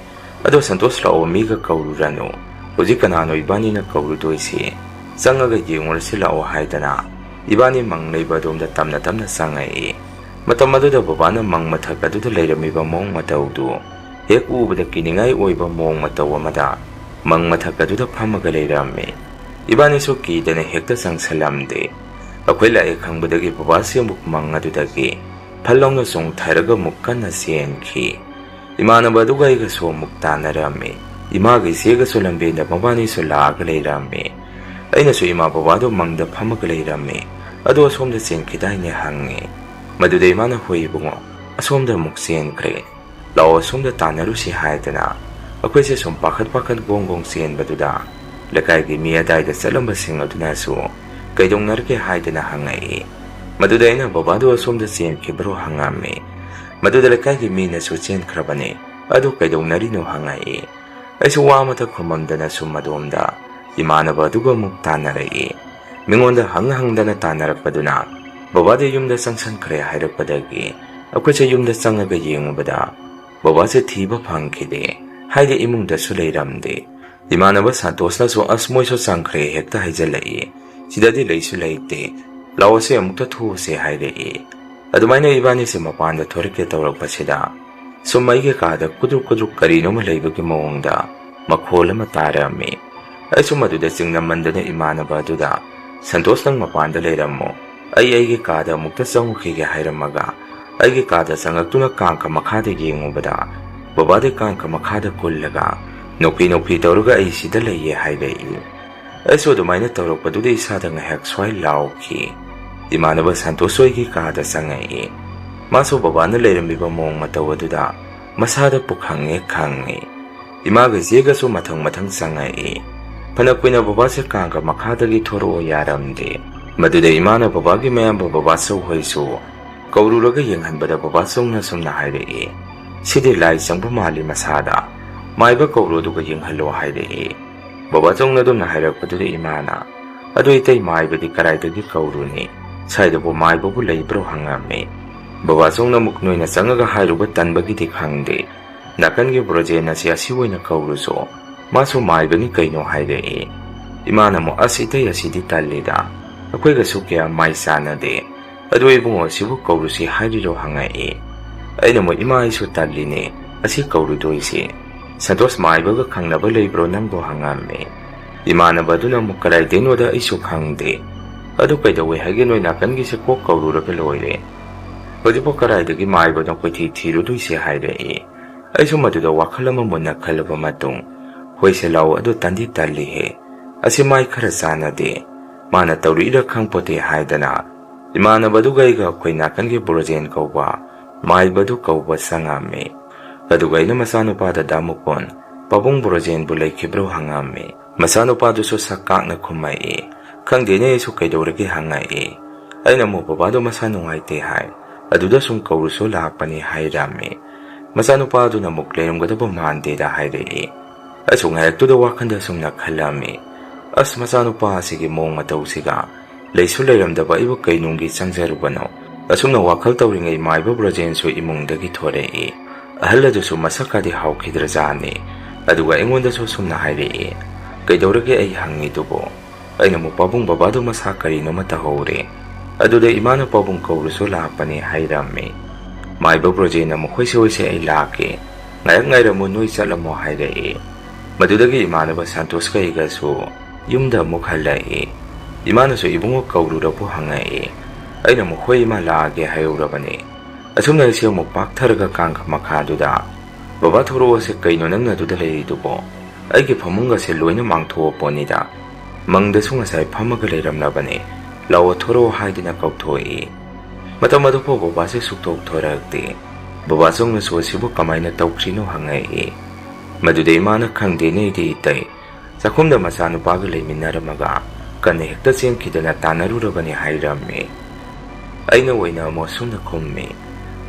ꯑꯗꯣ ꯁꯟꯇꯣꯁ, ꯂꯥꯛꯑꯣ, ꯃꯤꯒ ꯀꯧꯔꯨꯔꯅꯨ꯫ ꯍꯧꯖꯤꯛ ꯀꯅꯥꯅꯣ ꯏꯕꯥꯅꯤꯅ ꯀꯧꯔꯨꯗꯣꯏꯁꯤ? ꯆꯪꯉꯒ ꯌꯦꯡꯉꯨꯔꯁꯤ ꯂꯥꯛꯑꯣ" ꯍꯥꯏꯗꯅ ꯏꯕꯥꯅꯤ ꯃꯪ ꯂꯩꯕ ꯑꯗꯣꯝꯗ ꯇꯞꯅ ꯇꯞꯅ ꯆꯪꯉꯛꯏ꯫ ꯃꯇꯝ ꯑꯗꯨꯗ ꯕꯕꯥꯅ ꯃꯪ ꯃꯊꯛ ꯑꯗꯨꯗ ꯂꯩꯔꯝꯃꯤꯕ ꯃꯑꯣꯡ ꯃꯇꯧꯗꯨ ꯍꯦꯛ ꯎꯕꯗ ꯀꯤꯅꯤꯡꯉꯥꯏ ꯑꯣꯏꯕ ꯃꯑꯣꯡ ꯃꯇꯧ ꯑꯃꯗ ꯃꯪ ꯃꯊꯛ ꯑꯗꯨꯗ ꯐꯝꯃꯒ ꯂꯩꯔꯝꯃꯤ꯫ ꯏꯕꯥꯅꯤꯁꯨ ꯀꯤꯗꯅ ꯍꯦꯛꯇ ꯆꯪꯁꯜꯂꯝꯗꯦ꯫ ꯑꯩꯈꯣꯏ ꯂꯥꯛꯑꯦ ꯈꯪꯕꯗꯒꯤ ꯕꯕꯥꯁꯤ ꯑꯃꯨꯛ ꯃꯪ ꯑꯗꯨꯗꯒꯤ ꯐꯠ ꯂꯥꯎꯅ ꯆꯣꯡꯊꯔꯒ ꯑꯃꯨꯛ ꯀꯟꯅ ꯆꯦꯟꯈꯤ꯫ ꯏꯃꯥꯟꯅꯕ ꯑꯗꯨꯒ ꯑꯩꯒꯁꯨ ꯑꯃꯨꯛ ꯇꯥꯟꯅꯔꯝꯃꯤ꯫ ꯏꯃꯥꯒ ꯏꯆꯦꯒꯁꯨ ꯂꯝꯕꯦꯟꯗ ꯃꯕꯥꯅꯤꯁꯨ ꯂꯥꯛꯑꯒ ꯂꯩꯔꯝꯃꯤ꯫ ꯑꯩꯅꯁꯨ ꯏꯃꯥ ꯕꯕꯥꯗꯣ ꯃꯪꯗ ꯐꯝꯃꯒ ꯂꯩꯔꯝꯃꯤ꯫ "ꯑꯗꯣ ꯑꯁꯣꯝꯗ ꯆꯦꯟꯈꯤꯗꯥꯏꯅꯦ?" ꯍꯪꯉꯤ꯫ ꯃꯗꯨꯗ ꯏꯃꯥꯅ, "ꯍꯣꯏ ꯏꯕꯨꯡꯉꯣ, ꯑꯁꯣꯝꯗ ꯑꯃꯨꯛ ꯆꯦꯟꯈ꯭ꯔꯦ꯫ ꯂꯥꯛꯑꯣ, ꯑꯁꯣꯝꯗ ꯇꯥꯟꯅꯔꯨꯁꯤ" ꯍꯥꯏꯗꯅ ꯑꯩꯈꯣꯏꯁꯦ ꯁꯨꯝ ꯄꯥꯈꯠ ꯄꯥꯈꯠ ꯒꯣꯡ ꯒꯣꯡ ꯆꯦꯟꯕꯗꯨꯗ ꯂꯩꯀꯥꯏꯒꯤ ꯃꯤ ꯑꯗꯥꯏꯗ ꯆꯠꯂꯝꯕꯁꯤꯡ ꯑꯗꯨꯅꯁꯨ "ꯀꯩꯗꯧꯅꯔꯒꯦ?" ꯍꯥꯏꯗꯅ ꯍꯪꯉꯛꯏ꯫ ꯃꯗꯨꯗ ꯑꯩꯅ, "ꯕꯕꯥꯗꯣ ꯑꯁꯣꯝꯗ ꯆꯦꯟꯈꯤꯕ꯭ꯔꯣ?" ꯍꯪꯉꯝꯃꯤ꯫ ꯃꯗꯨꯗ ꯂꯩꯀꯥꯏꯒꯤ ꯃꯤꯅꯁꯨ, "ꯆꯦꯟꯈ꯭ꯔꯕꯅꯤ, ꯑꯗꯨ ꯀꯩꯗꯧꯅꯔꯤꯅꯣ?" ꯍꯪꯉꯛꯏ꯫ ꯑꯩꯁꯨ ꯋꯥ ꯑꯃꯠꯇ ꯈꯨꯝꯃꯝꯗꯅ ꯁꯨꯝ ꯑꯗꯣꯝꯗ ꯏꯃꯥꯟꯅꯕ ꯑꯗꯨꯒ ꯑꯃꯨꯛ ꯇꯥꯟꯅꯔꯛꯏ꯫ ꯃꯤꯉꯣꯟꯗ ꯍꯪ ꯍꯪꯗꯅ ꯇꯥꯟꯅꯔꯛꯄꯗꯨꯅ ꯕꯕꯥꯗꯤ ꯌꯨꯝꯗ ꯆꯪꯁꯟꯈ꯭ꯔꯦ ꯍꯥꯏꯔꯛꯄꯗꯒꯤ ꯑꯩꯈꯣꯏꯁꯦ ꯌꯨꯝꯗ ꯆꯪꯉꯒ ꯌꯦꯡꯉꯨꯕꯗ ꯕꯕꯥꯁꯦ ꯊꯤꯕ ꯐꯪꯈꯤꯗꯦ꯫ ꯍꯥꯏꯗꯤ ꯏꯃꯨꯡꯗꯁꯨ ꯂꯩꯔꯝꯗꯦ꯫ ꯏꯃꯥꯟꯅꯕ ꯁꯟꯇꯣꯁꯅꯁꯨ, "ꯑꯁ, ꯃꯣꯏꯁꯨ ꯆꯪꯈ꯭ꯔꯦ" ꯍꯦꯛꯇ ꯍꯥꯏꯖꯜꯂꯛꯏ꯫ "ꯁꯤꯗꯗꯤ ꯂꯩꯁꯨ ꯂꯩꯇꯦ꯫ ꯂꯥꯛꯑꯣꯁꯦ, ꯑꯃꯨꯛꯇ ꯊꯣꯛꯎꯁꯦ" ꯍꯥꯏꯔꯛꯏ꯫ ꯑꯗꯨꯃꯥꯏꯅ ꯏꯕꯥꯅꯤꯁꯦ ꯃꯄꯥꯟꯗ ꯊꯣꯔꯛꯀꯦ ꯇꯧꯔꯛꯄꯁꯤꯗ ꯁꯨꯝ ꯑꯩꯒꯤ ꯀꯥꯗ ꯀꯨꯗ꯭ꯔꯨꯛ ꯀꯨꯗ꯭ꯔꯨꯛ ꯀꯔꯤꯅꯣꯃ ꯂꯩꯕꯒꯤ ꯃꯑꯣꯡꯗ ꯃꯈꯣꯜ ꯑꯃ ꯇꯥꯔꯝꯃꯤ꯫ ꯑꯩꯁꯨ ꯃꯗꯨꯗ ꯆꯤꯡꯅꯝꯃꯟꯗꯅ ꯏꯃꯥꯟꯅꯕ ꯑꯗꯨꯗ, "ꯁꯟꯇꯣꯁ, ꯅꯪ ꯃꯄꯥꯟꯗ ꯂꯩꯔꯝꯃꯣ, ꯑꯩ ꯑꯩꯒꯤ ꯀꯥꯗ ꯑꯃꯨꯛꯇ ꯆꯪꯉꯨꯈꯤꯒꯦ" ꯍꯥꯏꯔꯝꯃꯒ ꯑꯩꯒꯤ ꯀꯥꯗ ꯆꯪꯉꯛꯇꯨꯅ ꯀꯥꯡꯀ ꯃꯈꯥꯗ ꯌꯦꯡꯉꯨꯕꯗ ꯕꯕꯥꯗꯤ ꯀꯥꯡꯀ ꯃꯈꯥꯗ ꯀꯨꯜꯂꯒ ꯅꯣꯛꯐꯤ ꯅꯣꯛꯐꯤ ꯇꯧꯔꯒ "ꯑꯩ ꯁꯤꯗ ꯂꯩꯌꯦ" ꯍꯥꯏꯔꯛꯏ꯫ ꯑꯩꯁꯨ ꯑꯗꯨꯃꯥꯏꯅ ꯇꯧꯔꯛꯄꯗꯨꯗ ꯏꯁꯥꯗ ꯉꯥꯏꯍꯥꯛ ꯁ꯭ꯋꯥꯏ ꯂꯥꯎꯈꯤ꯫ ꯏꯃꯥꯟꯅꯕ ꯁꯟꯇꯣꯁ ꯍꯣꯏꯒꯤ ꯀꯥꯗ ꯆꯪꯉꯛꯏ꯫ ꯃꯥꯁꯨ ꯕꯕꯥꯅ ꯂꯩꯔꯝꯃꯤꯕ ꯃꯑꯣꯡ ꯃꯇꯧ ꯑꯗꯨꯗ ꯃꯁꯥꯗ ꯄꯨꯈꯪꯉꯦ ꯈꯪꯉꯤ꯫ ꯏꯃꯥꯒ ꯏꯆꯦꯒꯁꯨ ꯃꯊꯪ ꯃꯊꯪ ꯆꯪꯉꯛꯏ꯫ ꯐꯅ ꯀꯨꯏꯅ ꯕꯕꯥꯁꯦ ꯀꯥꯡꯒ ꯃꯈꯥꯗꯒꯤ ꯊꯣꯔꯛꯑꯣ ꯌꯥꯔꯝꯗꯦ꯫ ꯃꯗꯨꯗ ꯏꯃꯥꯅ ꯕꯕꯥꯒꯤ ꯃꯌꯥꯝꯕ ꯕꯕꯥꯆꯧ ꯍꯣꯏꯁꯨ ꯀꯧꯔꯨꯔꯒ ꯌꯦꯡꯍꯟꯕꯗ ꯕꯕꯥꯆꯧꯅ ꯁꯨꯝꯅ ꯍꯥꯏꯔꯛꯏ, "ꯁꯤꯗꯤ ꯂꯥꯏ ꯆꯪꯕ ꯃꯥꯜꯂꯤ ꯃꯁꯥꯗ꯫ ꯃꯥꯏꯕ ꯀꯧꯔꯣ ꯑꯗꯨꯒ ꯌꯦꯡꯍꯜꯂꯣ" ꯍꯥꯏꯔꯛꯏ꯫ ꯕꯕꯥꯆꯧꯅ ꯑꯗꯨꯝꯅ ꯍꯥꯏꯔꯛꯄꯗꯨꯗ ꯏꯃꯥꯅ, "ꯑꯗꯨ ꯏꯇꯩ, ꯃꯥꯏꯕꯗꯤ ꯀꯗꯥꯏꯗꯒꯤ ꯀꯧꯔꯨꯅꯤ? ꯁ꯭ꯋꯥꯏꯗꯕꯨ ꯃꯥꯏꯕꯕꯨ ꯂꯩꯕ꯭ꯔꯣ?" ꯍꯪꯉꯝꯃꯤ꯫ ꯕꯕꯥꯆꯧꯅ ꯑꯃꯨꯛ ꯅꯣꯏꯅ ꯆꯪꯉꯒ ꯍꯥꯏꯔꯨꯕ ꯇꯟꯕꯒꯤꯗꯤ ꯈꯪꯗꯦ, ꯅꯥꯀꯟꯒꯤ ꯕ꯭ꯔꯣꯖꯦꯟ ꯑꯁꯤ ꯑꯁꯤ ꯑꯣꯏꯅ ꯀꯧꯔꯨꯁꯨ, ꯃꯥꯁꯨ ꯃꯥꯏꯕꯅꯤ ꯀꯩꯅꯣ ꯍꯥꯏꯔꯛꯏ꯫ ꯏꯃꯥꯅ ꯑꯃꯨꯛ, "ꯑꯁ ꯏꯇꯩ, ꯑꯁꯤꯗꯤ ꯇꯜꯂꯤꯗ, ꯑꯩꯈꯣꯏꯒꯁꯨ ꯀꯌꯥ ꯃꯥꯏ ꯆꯥꯟꯅꯗꯦ꯫ ꯑꯗꯨ ꯏꯕꯨꯡꯉꯣ ꯑꯁꯤꯕꯨ ꯀꯧꯔꯨꯁꯤ ꯍꯥꯏꯔꯤꯔꯣ?" ꯍꯪꯉꯛꯏ꯫ ꯑꯩꯅ ꯑꯃꯨꯛ, "ꯏꯃꯥ, ꯑꯩꯁꯨ ꯇꯜꯂꯤꯅꯦ, ꯑꯁꯤ ꯀꯧꯔꯨꯗꯣꯏꯁꯦ? ꯁꯟꯇꯣꯁ ꯃꯥꯏꯕꯒ ꯈꯪꯅꯕ ꯂꯩꯕ꯭ꯔꯣ ꯅꯪꯕꯨ?" ꯍꯪꯉꯝꯃꯤ꯫ ꯏꯃꯥꯟꯅꯕ ꯑꯗꯨꯅ ꯑꯃꯨꯛ, "ꯀꯗꯥꯏꯗꯩꯅꯣꯗ, ꯑꯩꯁꯨ ꯈꯪꯗꯦ꯫ ꯑꯗꯨ ꯀꯩꯗꯧꯋꯦ ꯍꯥꯏꯒꯦ ꯅꯣꯏ ꯅꯥꯀꯟꯒꯤꯁꯦ ꯀꯣꯛ ꯀꯧꯔꯨꯔꯒ ꯂꯣꯏꯔꯦ꯫ ꯍꯧꯖꯤꯛꯄꯨ ꯀꯗꯥꯏꯗꯒꯤ ꯃꯥꯏꯕꯅꯣ ꯀꯣꯏꯊꯤ ꯊꯤꯔꯨꯗꯣꯏꯁꯦ?" ꯍꯥꯏꯔꯛꯏ꯫ ꯑꯩꯁꯨ ꯃꯗꯨꯗ ꯋꯥꯈꯜ ꯑꯃ ꯃꯨꯟꯅ ꯈꯜꯂꯕ ꯃꯇꯨꯡ, "ꯍꯣꯏꯁꯦ ꯂꯥꯛꯑꯣ, ꯑꯗꯨ ꯇꯟꯗꯤ ꯇꯜꯂꯤꯍꯦ꯫ ꯑꯁꯤ ꯃꯥꯏ ꯈꯔ ꯆꯥꯟꯅꯗꯦ꯫ ꯃꯥꯅ ꯇꯧꯔꯛꯏꯔ ꯈꯪꯄꯣꯠꯇꯦ" ꯍꯥꯏꯗꯅ ꯏꯃꯥꯟꯅꯕꯗꯨꯒ ꯑꯩꯒ ꯑꯩꯈꯣꯏ ꯅꯥꯀꯟꯒꯤ ꯕ꯭ꯔꯣꯖꯦꯟ ꯀꯧꯕ ꯃꯥꯏꯕꯗꯨ ꯀꯧꯕ ꯆꯪꯉꯝꯃꯤ꯫ ꯑꯗꯨꯒ ꯑꯩꯅ ꯃꯆꯥꯅꯨꯄꯥꯗ, "ꯗꯥ ꯃꯨꯀꯨꯟ, ꯄꯥꯕꯨꯡ ꯕ꯭ꯔꯣꯖꯦꯟꯕꯨ ꯂꯩꯈꯤꯕ꯭ꯔꯣ?" ꯍꯪꯉꯝꯃꯤ꯫ ꯃꯆꯥꯅꯨꯄꯥꯗꯨꯁꯨ ꯁꯛ ꯀꯥꯛꯅ ꯈꯨꯝꯃꯛꯏ꯫ "ꯈꯪꯗꯦꯅꯦ, ꯑꯩꯁꯨ ꯀꯩꯗꯧꯔꯒꯦ?" ꯍꯪꯉꯛꯏ꯫ ꯑꯩꯅ ꯑꯃꯨꯛ, "ꯕꯕꯥꯗꯣ ꯃꯁꯥ ꯅꯨꯡꯉꯥꯏꯇꯦ ꯍꯥꯏ, ꯑꯗꯨꯗ ꯁꯨꯝ ꯀꯧꯔꯨꯁꯣ ꯂꯥꯛꯄꯅꯤ" ꯍꯥꯏꯔꯝꯃꯤ꯫ ꯃꯆꯥꯅꯨꯄꯥꯗꯨꯅ ꯑꯃꯨꯛ, "ꯂꯩꯔꯝꯒꯗꯕ ꯃꯥꯟꯗꯦꯗ" ꯍꯥꯏꯔꯛꯏ꯫ ꯑꯩꯁꯨ ꯉꯥꯏꯍꯥꯛꯇꯨꯗ ꯋꯥꯈꯜꯗ ꯁꯨꯝꯅ ꯈꯜꯂꯝꯃꯤ, "ꯑꯁ, ꯃꯆꯥꯅꯨꯄꯥ ꯑꯁꯤꯒꯤ ꯃꯑꯣꯡ ꯃꯇꯧꯁꯤꯒ ꯂꯩꯁꯨ ꯂꯩꯔꯝꯗꯕ ꯑꯩꯕꯨ ꯀꯩ ꯅꯨꯡꯒꯤ ꯆꯪꯖꯔꯨꯕꯅꯣ?" ꯑꯁꯨꯝꯅ ꯋꯥꯈꯜ ꯇꯧꯔꯤꯉꯩ ꯃꯥꯏꯕ ꯕ꯭ꯔꯣꯖꯦꯟꯁꯨ ꯏꯃꯨꯡꯗꯒꯤ ꯊꯣꯔꯛꯏ꯫ ꯑꯍꯜ ꯑꯗꯨꯁꯨ ꯃꯁꯛꯀꯗꯤ ꯍꯥꯎꯈꯤꯗ꯭ꯔꯖꯥꯠꯅꯤ꯫ ꯑꯗꯨꯒ ꯑꯩꯉꯣꯟꯗꯁꯨ ꯁꯨꯝꯅ ꯍꯥꯏꯔꯛꯏ, "ꯀꯩꯗꯧꯔꯒꯦ ꯑꯩ ꯍꯪꯉꯤꯗꯨꯕꯨ?" ꯑꯩꯅ ꯑꯃꯨꯛ, "ꯄꯥꯕꯨꯡ ꯕꯕꯥꯗꯣ ꯃꯁꯥ ꯀꯔꯤꯅꯣꯃ ꯇꯧꯍꯧꯔꯦ"꯫ ꯑꯗꯨꯗ ꯏꯃꯥꯅ, "ꯄꯥꯕꯨꯡ ꯀꯧꯔꯨꯁꯨ ꯂꯥꯛꯄꯅꯤ" ꯍꯥꯏꯔꯝꯃꯤ꯫ ꯃꯥꯏꯕ ꯕ꯭ꯔꯣꯖꯦꯟꯅ ꯑꯃꯨꯛ, "ꯍꯣꯏꯁꯦ ꯍꯣꯏꯁꯦ, ꯑꯩ ꯂꯥꯛꯀꯦ, ꯉꯥꯏꯍꯥꯛ ꯉꯥꯏꯔꯝꯃꯨ, ꯅꯣꯏ ꯆꯠꯂꯝꯃꯣ" ꯍꯥꯏꯔꯛꯏ꯫ ꯃꯗꯨꯗꯒꯤ ꯏꯃꯥꯟꯅꯕ ꯁꯟꯇꯣꯁꯀ ꯑꯩꯒꯁꯨ ꯌꯨꯝꯗ ꯑꯃꯨꯛ ꯍꯜꯂꯛꯏ꯫ ꯏꯃꯥꯅꯁꯨ, "ꯏꯕꯨꯡꯉꯣ ꯀꯧꯔꯨꯔꯕꯣ?" ꯍꯪꯉꯛꯏ꯫ ꯑꯩꯅ ꯑꯃꯨꯛ, "ꯍꯣꯏ ꯏꯃꯥ, ꯂꯥꯛꯑꯒꯦ" ꯍꯥꯏꯍꯧꯔꯕꯅꯤ꯫ ꯑꯁꯨꯝꯅ ꯑꯩꯁꯦ ꯑꯃꯨꯛ ꯄꯥꯛꯊꯔꯒ ꯀꯥꯡꯈ ꯃꯈꯥꯗꯨꯗ "ꯕꯕꯥ, ꯊꯣꯔꯛꯑꯣꯁꯦ, ꯀꯩꯅꯣ ꯅꯪꯅ ꯑꯗꯨꯗ ꯂꯩꯔꯤꯗꯨꯕꯣ? ꯑꯩꯒꯤ ꯐꯃꯨꯡꯒꯁꯦ ꯂꯣꯏꯅ ꯃꯥꯡꯊꯣꯛꯑ ꯄꯣꯠꯅꯤꯗ꯫ ꯃꯪꯗꯁꯨ ꯉꯁꯥꯏ ꯐꯝꯃꯒ ꯂꯩꯔꯝꯂꯕꯅꯤ꯫ ꯂꯥꯛꯑꯣ, ꯊꯣꯔꯛꯑꯣ" ꯍꯥꯏꯗꯨꯅ ꯀꯧꯊꯣꯛꯏ꯫ ꯃꯇꯝ ꯑꯗꯨꯐꯥꯎ ꯕꯕꯥꯁꯦ ꯁꯨꯛꯊꯣꯛ ꯊꯣꯔꯛꯇꯦ꯫ "ꯕꯕꯥ, ꯆꯪꯉꯁꯨ ꯑꯁꯤꯕꯨ ꯀꯃꯥꯏꯅ ꯇꯧꯈ꯭ꯔꯤꯅꯣ?" ꯍꯪꯉꯛꯏ꯫ ꯃꯗꯨꯗ ꯏꯃꯥꯅ, "ꯈꯪꯗꯦꯅꯦ ꯑꯩꯗꯤ ꯏꯇꯩ꯫ ꯆꯥꯛꯈꯨꯝꯗ ꯃꯆꯥꯅꯨꯄꯥꯒ ꯂꯩꯃꯤꯟꯅꯔꯝꯃꯒ ꯀꯟꯅ ꯍꯦꯛꯇ ꯆꯦꯟꯈꯤꯗꯅ ꯇꯥꯟꯅꯔꯨꯔꯕꯅꯤ" ꯍꯥꯏꯔꯝꯃꯤ꯫ ꯑꯩꯅ ꯑꯣꯏꯅ ꯑꯃꯨꯛ ꯑꯁꯨꯝꯅ ꯈꯨꯝꯃꯤ,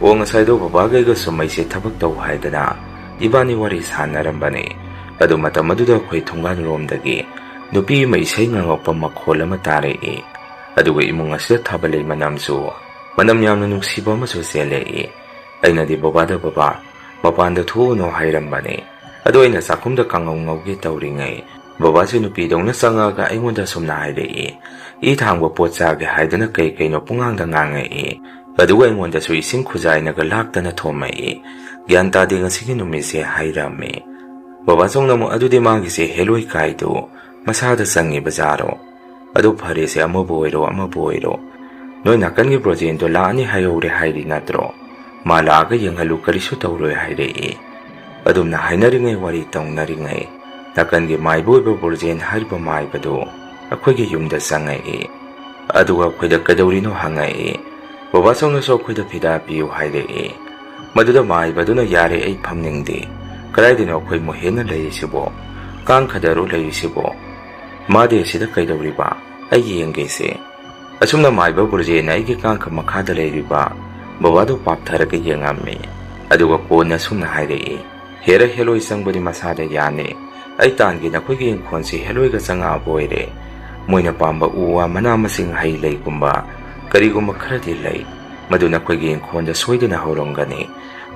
"ꯑꯣ, ꯉꯁꯥꯏꯗꯣ ꯕꯕꯥꯒ ꯑꯩꯒ ꯁꯨꯝ ꯑꯩꯁꯦ ꯊꯕꯛ ꯇꯧ ꯍꯥꯏꯗꯅ ꯏꯕꯥꯅꯤ ꯋꯥꯔꯤ ꯁꯥꯟꯅꯔꯝꯕꯅꯤ꯫ ꯑꯗꯨ ꯃꯇꯝ ꯑꯗꯨꯗ ꯑꯩꯈꯣꯏ ꯊꯣꯡꯒꯥꯟꯔꯣꯝꯗꯒꯤ ꯅꯨꯄꯤ ꯑꯃ ꯏꯁꯩ ꯉꯪꯉꯛꯄ ꯃꯈꯣꯜ ꯑꯃ ꯇꯥꯔꯛꯏ꯫ ꯑꯗꯨꯒ ꯏꯃꯨꯡ ꯑꯁꯤꯗ ꯊꯥꯕꯜꯂꯩ ꯃꯅꯝꯁꯨ, ꯃꯅꯝ ꯌꯥꯝꯅ ꯅꯨꯡꯁꯤꯕ ꯑꯃꯁꯨ ꯆꯦꯜꯂꯛꯏ꯫ ꯑꯩꯅꯗꯤ ꯕꯕꯥꯗ, 'ꯕꯕꯥ, ꯃꯄꯥꯟꯗ ꯊꯣꯛꯎꯅꯣ' ꯍꯥꯏꯔꯝꯕꯅꯤ꯫ ꯑꯗꯣ ꯑꯩꯅ ꯆꯥꯛꯈꯨꯝꯗ ꯀꯥꯡꯉꯧ ꯉꯧꯒꯦ ꯇꯧꯔꯤꯉꯩ ꯕꯕꯥꯁꯦ ꯅꯨꯄꯤꯗꯧꯅ ꯆꯪꯉꯛꯑꯒ ꯑꯩꯉꯣꯟꯗ ꯑꯁꯨꯝꯅ ꯍꯥꯏꯔꯛꯏ, ꯏ ꯊꯥꯡꯕ ꯄꯣꯠ ꯆꯥꯒꯦ ꯍꯥꯏꯗꯅ ꯀꯩ ꯀꯩꯅꯣ ꯄꯨꯡꯉꯥꯡꯗ ꯉꯥꯡꯉꯛꯏ꯫ ꯑꯗꯨꯒ ꯑꯩꯉꯣꯟꯗꯁꯨ ꯏꯁꯤꯡ ꯈꯨꯖꯥꯏꯅꯒ ꯂꯥꯛꯇꯅ ꯊꯣꯝꯃꯛꯏ꯫ "ꯒ꯭ꯌꯥꯟ ꯇꯥꯗꯦ ꯉꯁꯤꯒꯤ ꯅꯨꯃꯤꯠꯁꯦ," ꯍꯥꯏꯔꯝꯃꯤ꯫ ꯕꯕꯥꯆꯧꯅ ꯑꯃꯨꯛ, "ꯑꯗꯨꯗꯤ ꯃꯥꯒꯤꯁꯦ ꯍꯦꯂꯣꯏ ꯀꯥꯏꯗꯨ ꯃꯁꯥꯗ ꯆꯪꯉꯤꯕ ꯖꯥꯔꯣ? ꯑꯗꯨ ꯐꯔꯦꯁꯦ, ꯑꯃꯕꯨ ꯑꯣꯏꯔꯣ ꯑꯃꯕꯨ ꯑꯣꯏꯔꯣ, ꯅꯣꯏ ꯅꯥꯀꯟꯒꯤ ꯕ꯭ꯔꯣꯖꯦꯟꯗꯣ ꯂꯥꯛꯑꯅꯤ ꯍꯥꯏꯍꯧꯔꯦ ꯍꯥꯏꯔꯤ ꯅꯠꯇ꯭ꯔꯣ? ꯃꯥ ꯂꯥꯛꯑꯒ ꯌꯦꯡꯍꯜꯂꯨ, ꯀꯔꯤꯁꯨ ꯇꯧꯔꯣꯏ," ꯍꯥꯏꯔꯛꯏ꯫ ꯑꯗꯨꯝꯅ ꯍꯥꯏꯅꯔꯤꯉꯩ, ꯋꯥꯔꯤ ꯇꯧꯅꯔꯤꯉꯩ, ꯅꯥꯀꯟꯒꯤ ꯃꯥꯏꯕ ꯑꯣꯏꯕ ꯕ꯭ꯔꯣꯖꯦꯟ ꯍꯥꯏꯔꯤꯕ ꯃꯥꯏꯕꯗꯨ ꯑꯩꯈꯣꯏꯒꯤ ꯌꯨꯝꯗ ꯆꯪꯉꯛꯏ꯫ ꯑꯗꯨꯒ ꯑꯩꯈꯣꯏꯗ "ꯀꯩꯗꯧꯔꯤꯅꯣ?" ꯍꯪꯉꯛꯏ꯫ ꯕꯕꯥꯆꯧꯅꯁꯨ ꯑꯩꯈꯣꯏꯗ ꯐꯤꯗꯥ ꯄꯤꯌꯨ ꯍꯥꯏꯔꯛꯏ꯫ ꯃꯗꯨꯗ ꯃꯥꯏꯕꯗꯨꯅ, "ꯌꯥꯔꯦ, ꯑꯩ ꯐꯝꯅꯤꯡꯗꯦ꯫ ꯀꯗꯥꯏꯗꯅꯣ ꯑꯩꯈꯣꯏ ꯃꯨꯍꯦꯟꯅ ꯂꯩꯔꯤꯁꯤꯕꯣ? ꯀꯥꯡ ꯈꯗꯔꯨ ꯂꯩꯔꯤꯁꯤꯕꯣ? ꯃꯥꯗꯤ ꯑꯁꯤꯗ ꯀꯩꯗꯧꯔꯤꯕ? ꯑꯩ ꯌꯦꯡꯒꯦꯁꯦ꯫" ꯑꯁꯨꯝꯅ ꯃꯥꯏꯕ ꯕꯨꯔꯖꯦꯅ ꯑꯩꯒꯤ ꯀꯥꯡꯈ ꯃꯈꯥꯗ ꯂꯩꯔꯤꯕ ꯕꯕꯥꯗꯨ ꯄꯥꯞꯊꯔꯒ ꯌꯦꯡꯉꯝꯃꯤ꯫ ꯑꯗꯨꯒ ꯀꯣꯟꯅ ꯑꯁꯨꯝꯅ ꯍꯥꯏꯔꯛꯏ, "ꯍꯦꯔ ꯍꯦꯂꯣꯏ ꯆꯪꯕꯗꯤ ꯃꯁꯥꯗ ꯌꯥꯅꯤ꯫ ꯑꯩ ꯇꯥꯟꯒꯦ ꯅꯈꯣꯏꯒꯤ ꯏꯪꯈꯣꯜꯁꯤ ꯍꯦꯂꯣꯏꯒ ꯆꯪꯉꯛꯑꯕ ꯑꯣꯏꯔꯦ꯫ ꯃꯣꯏꯅ ꯄꯥꯝꯕ ꯎ ꯋꯥ, ꯃꯅꯥ ꯃꯁꯤꯡ, ꯍꯩ ꯂꯩꯒꯨꯝꯕ ꯀꯔꯤꯒꯨꯝꯕ ꯈꯔꯗꯤ ꯂꯩ꯫ ꯃꯗꯨ ꯅꯈꯣꯏꯒꯤ ꯏꯪꯈꯣꯜꯗ ꯁꯣꯏꯗꯅ ꯍꯧꯔꯝꯒꯅꯤ꯫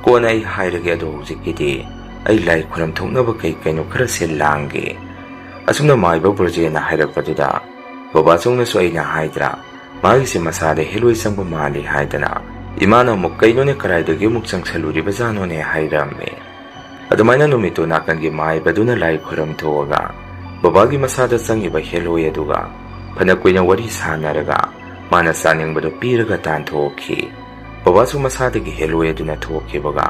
ꯀꯣꯟꯅ ꯑꯩ ꯍꯥꯏꯔꯒꯦ, ꯑꯗꯣ ꯍꯧꯖꯤꯛꯀꯤꯗꯤ ꯑꯩ ꯂꯥꯏ ꯈꯨꯔꯝ ꯊꯣꯛꯅꯕ ꯀꯩ ꯀꯩꯅꯣ ꯈꯔ ꯁꯤꯜ ꯂꯥꯡꯒꯦ꯫" ꯑꯁꯨꯝꯅ ꯃꯥꯏꯕ ꯕꯨꯔꯖꯦꯅ ꯍꯥꯏꯔꯛꯄꯗꯨꯗ ꯕꯕꯥꯆꯧꯅꯁꯨ, "ꯑꯩꯅ ꯍꯥꯏꯗ꯭ꯔꯥ, ꯃꯥꯒꯤꯁꯦ ꯃꯁꯥꯗ ꯍꯦꯂꯣꯏ ꯆꯪꯕ ꯃꯥꯜꯂꯤ" ꯍꯥꯏꯗꯅ꯫ ꯏꯃꯥꯅ ꯑꯃꯨꯛ, "ꯀꯩꯅꯣꯅꯦ, ꯀꯗꯥꯏꯗꯒꯤ ꯑꯃꯨꯛ ꯆꯪꯁꯜꯂꯨꯔꯤꯕꯖꯥꯠꯅꯣꯅꯦ?" ꯍꯥꯏꯔꯝꯃꯤ꯫ ꯑꯗꯨꯃꯥꯏꯅ ꯅꯨꯃꯤꯠꯇꯨ ꯅꯥꯀꯟꯒꯤ ꯃꯥꯏꯕꯗꯨꯅ ꯂꯥꯏ ꯈꯨꯔꯝ ꯊꯣꯛꯑꯒ ꯕꯕꯥꯒꯤ ꯃꯁꯥꯗ ꯆꯪꯉꯤꯕ ꯍꯦꯂꯣꯏ ꯑꯗꯨꯒ ꯐꯅ ꯀꯨꯏꯅ ꯋꯥꯔꯤ ꯁꯥꯟꯅꯔꯒ ꯃꯥꯅ ꯆꯥꯅꯤꯡꯕꯗꯨ ꯄꯤꯔꯒ ꯇꯥꯟꯊꯣꯛꯈꯤ꯫ ꯕꯕꯥꯁꯨ ꯃꯁꯥꯗꯒꯤ ꯍꯦꯂꯣꯏ ꯑꯗꯨꯅ ꯊꯣꯛꯈꯤꯕꯒ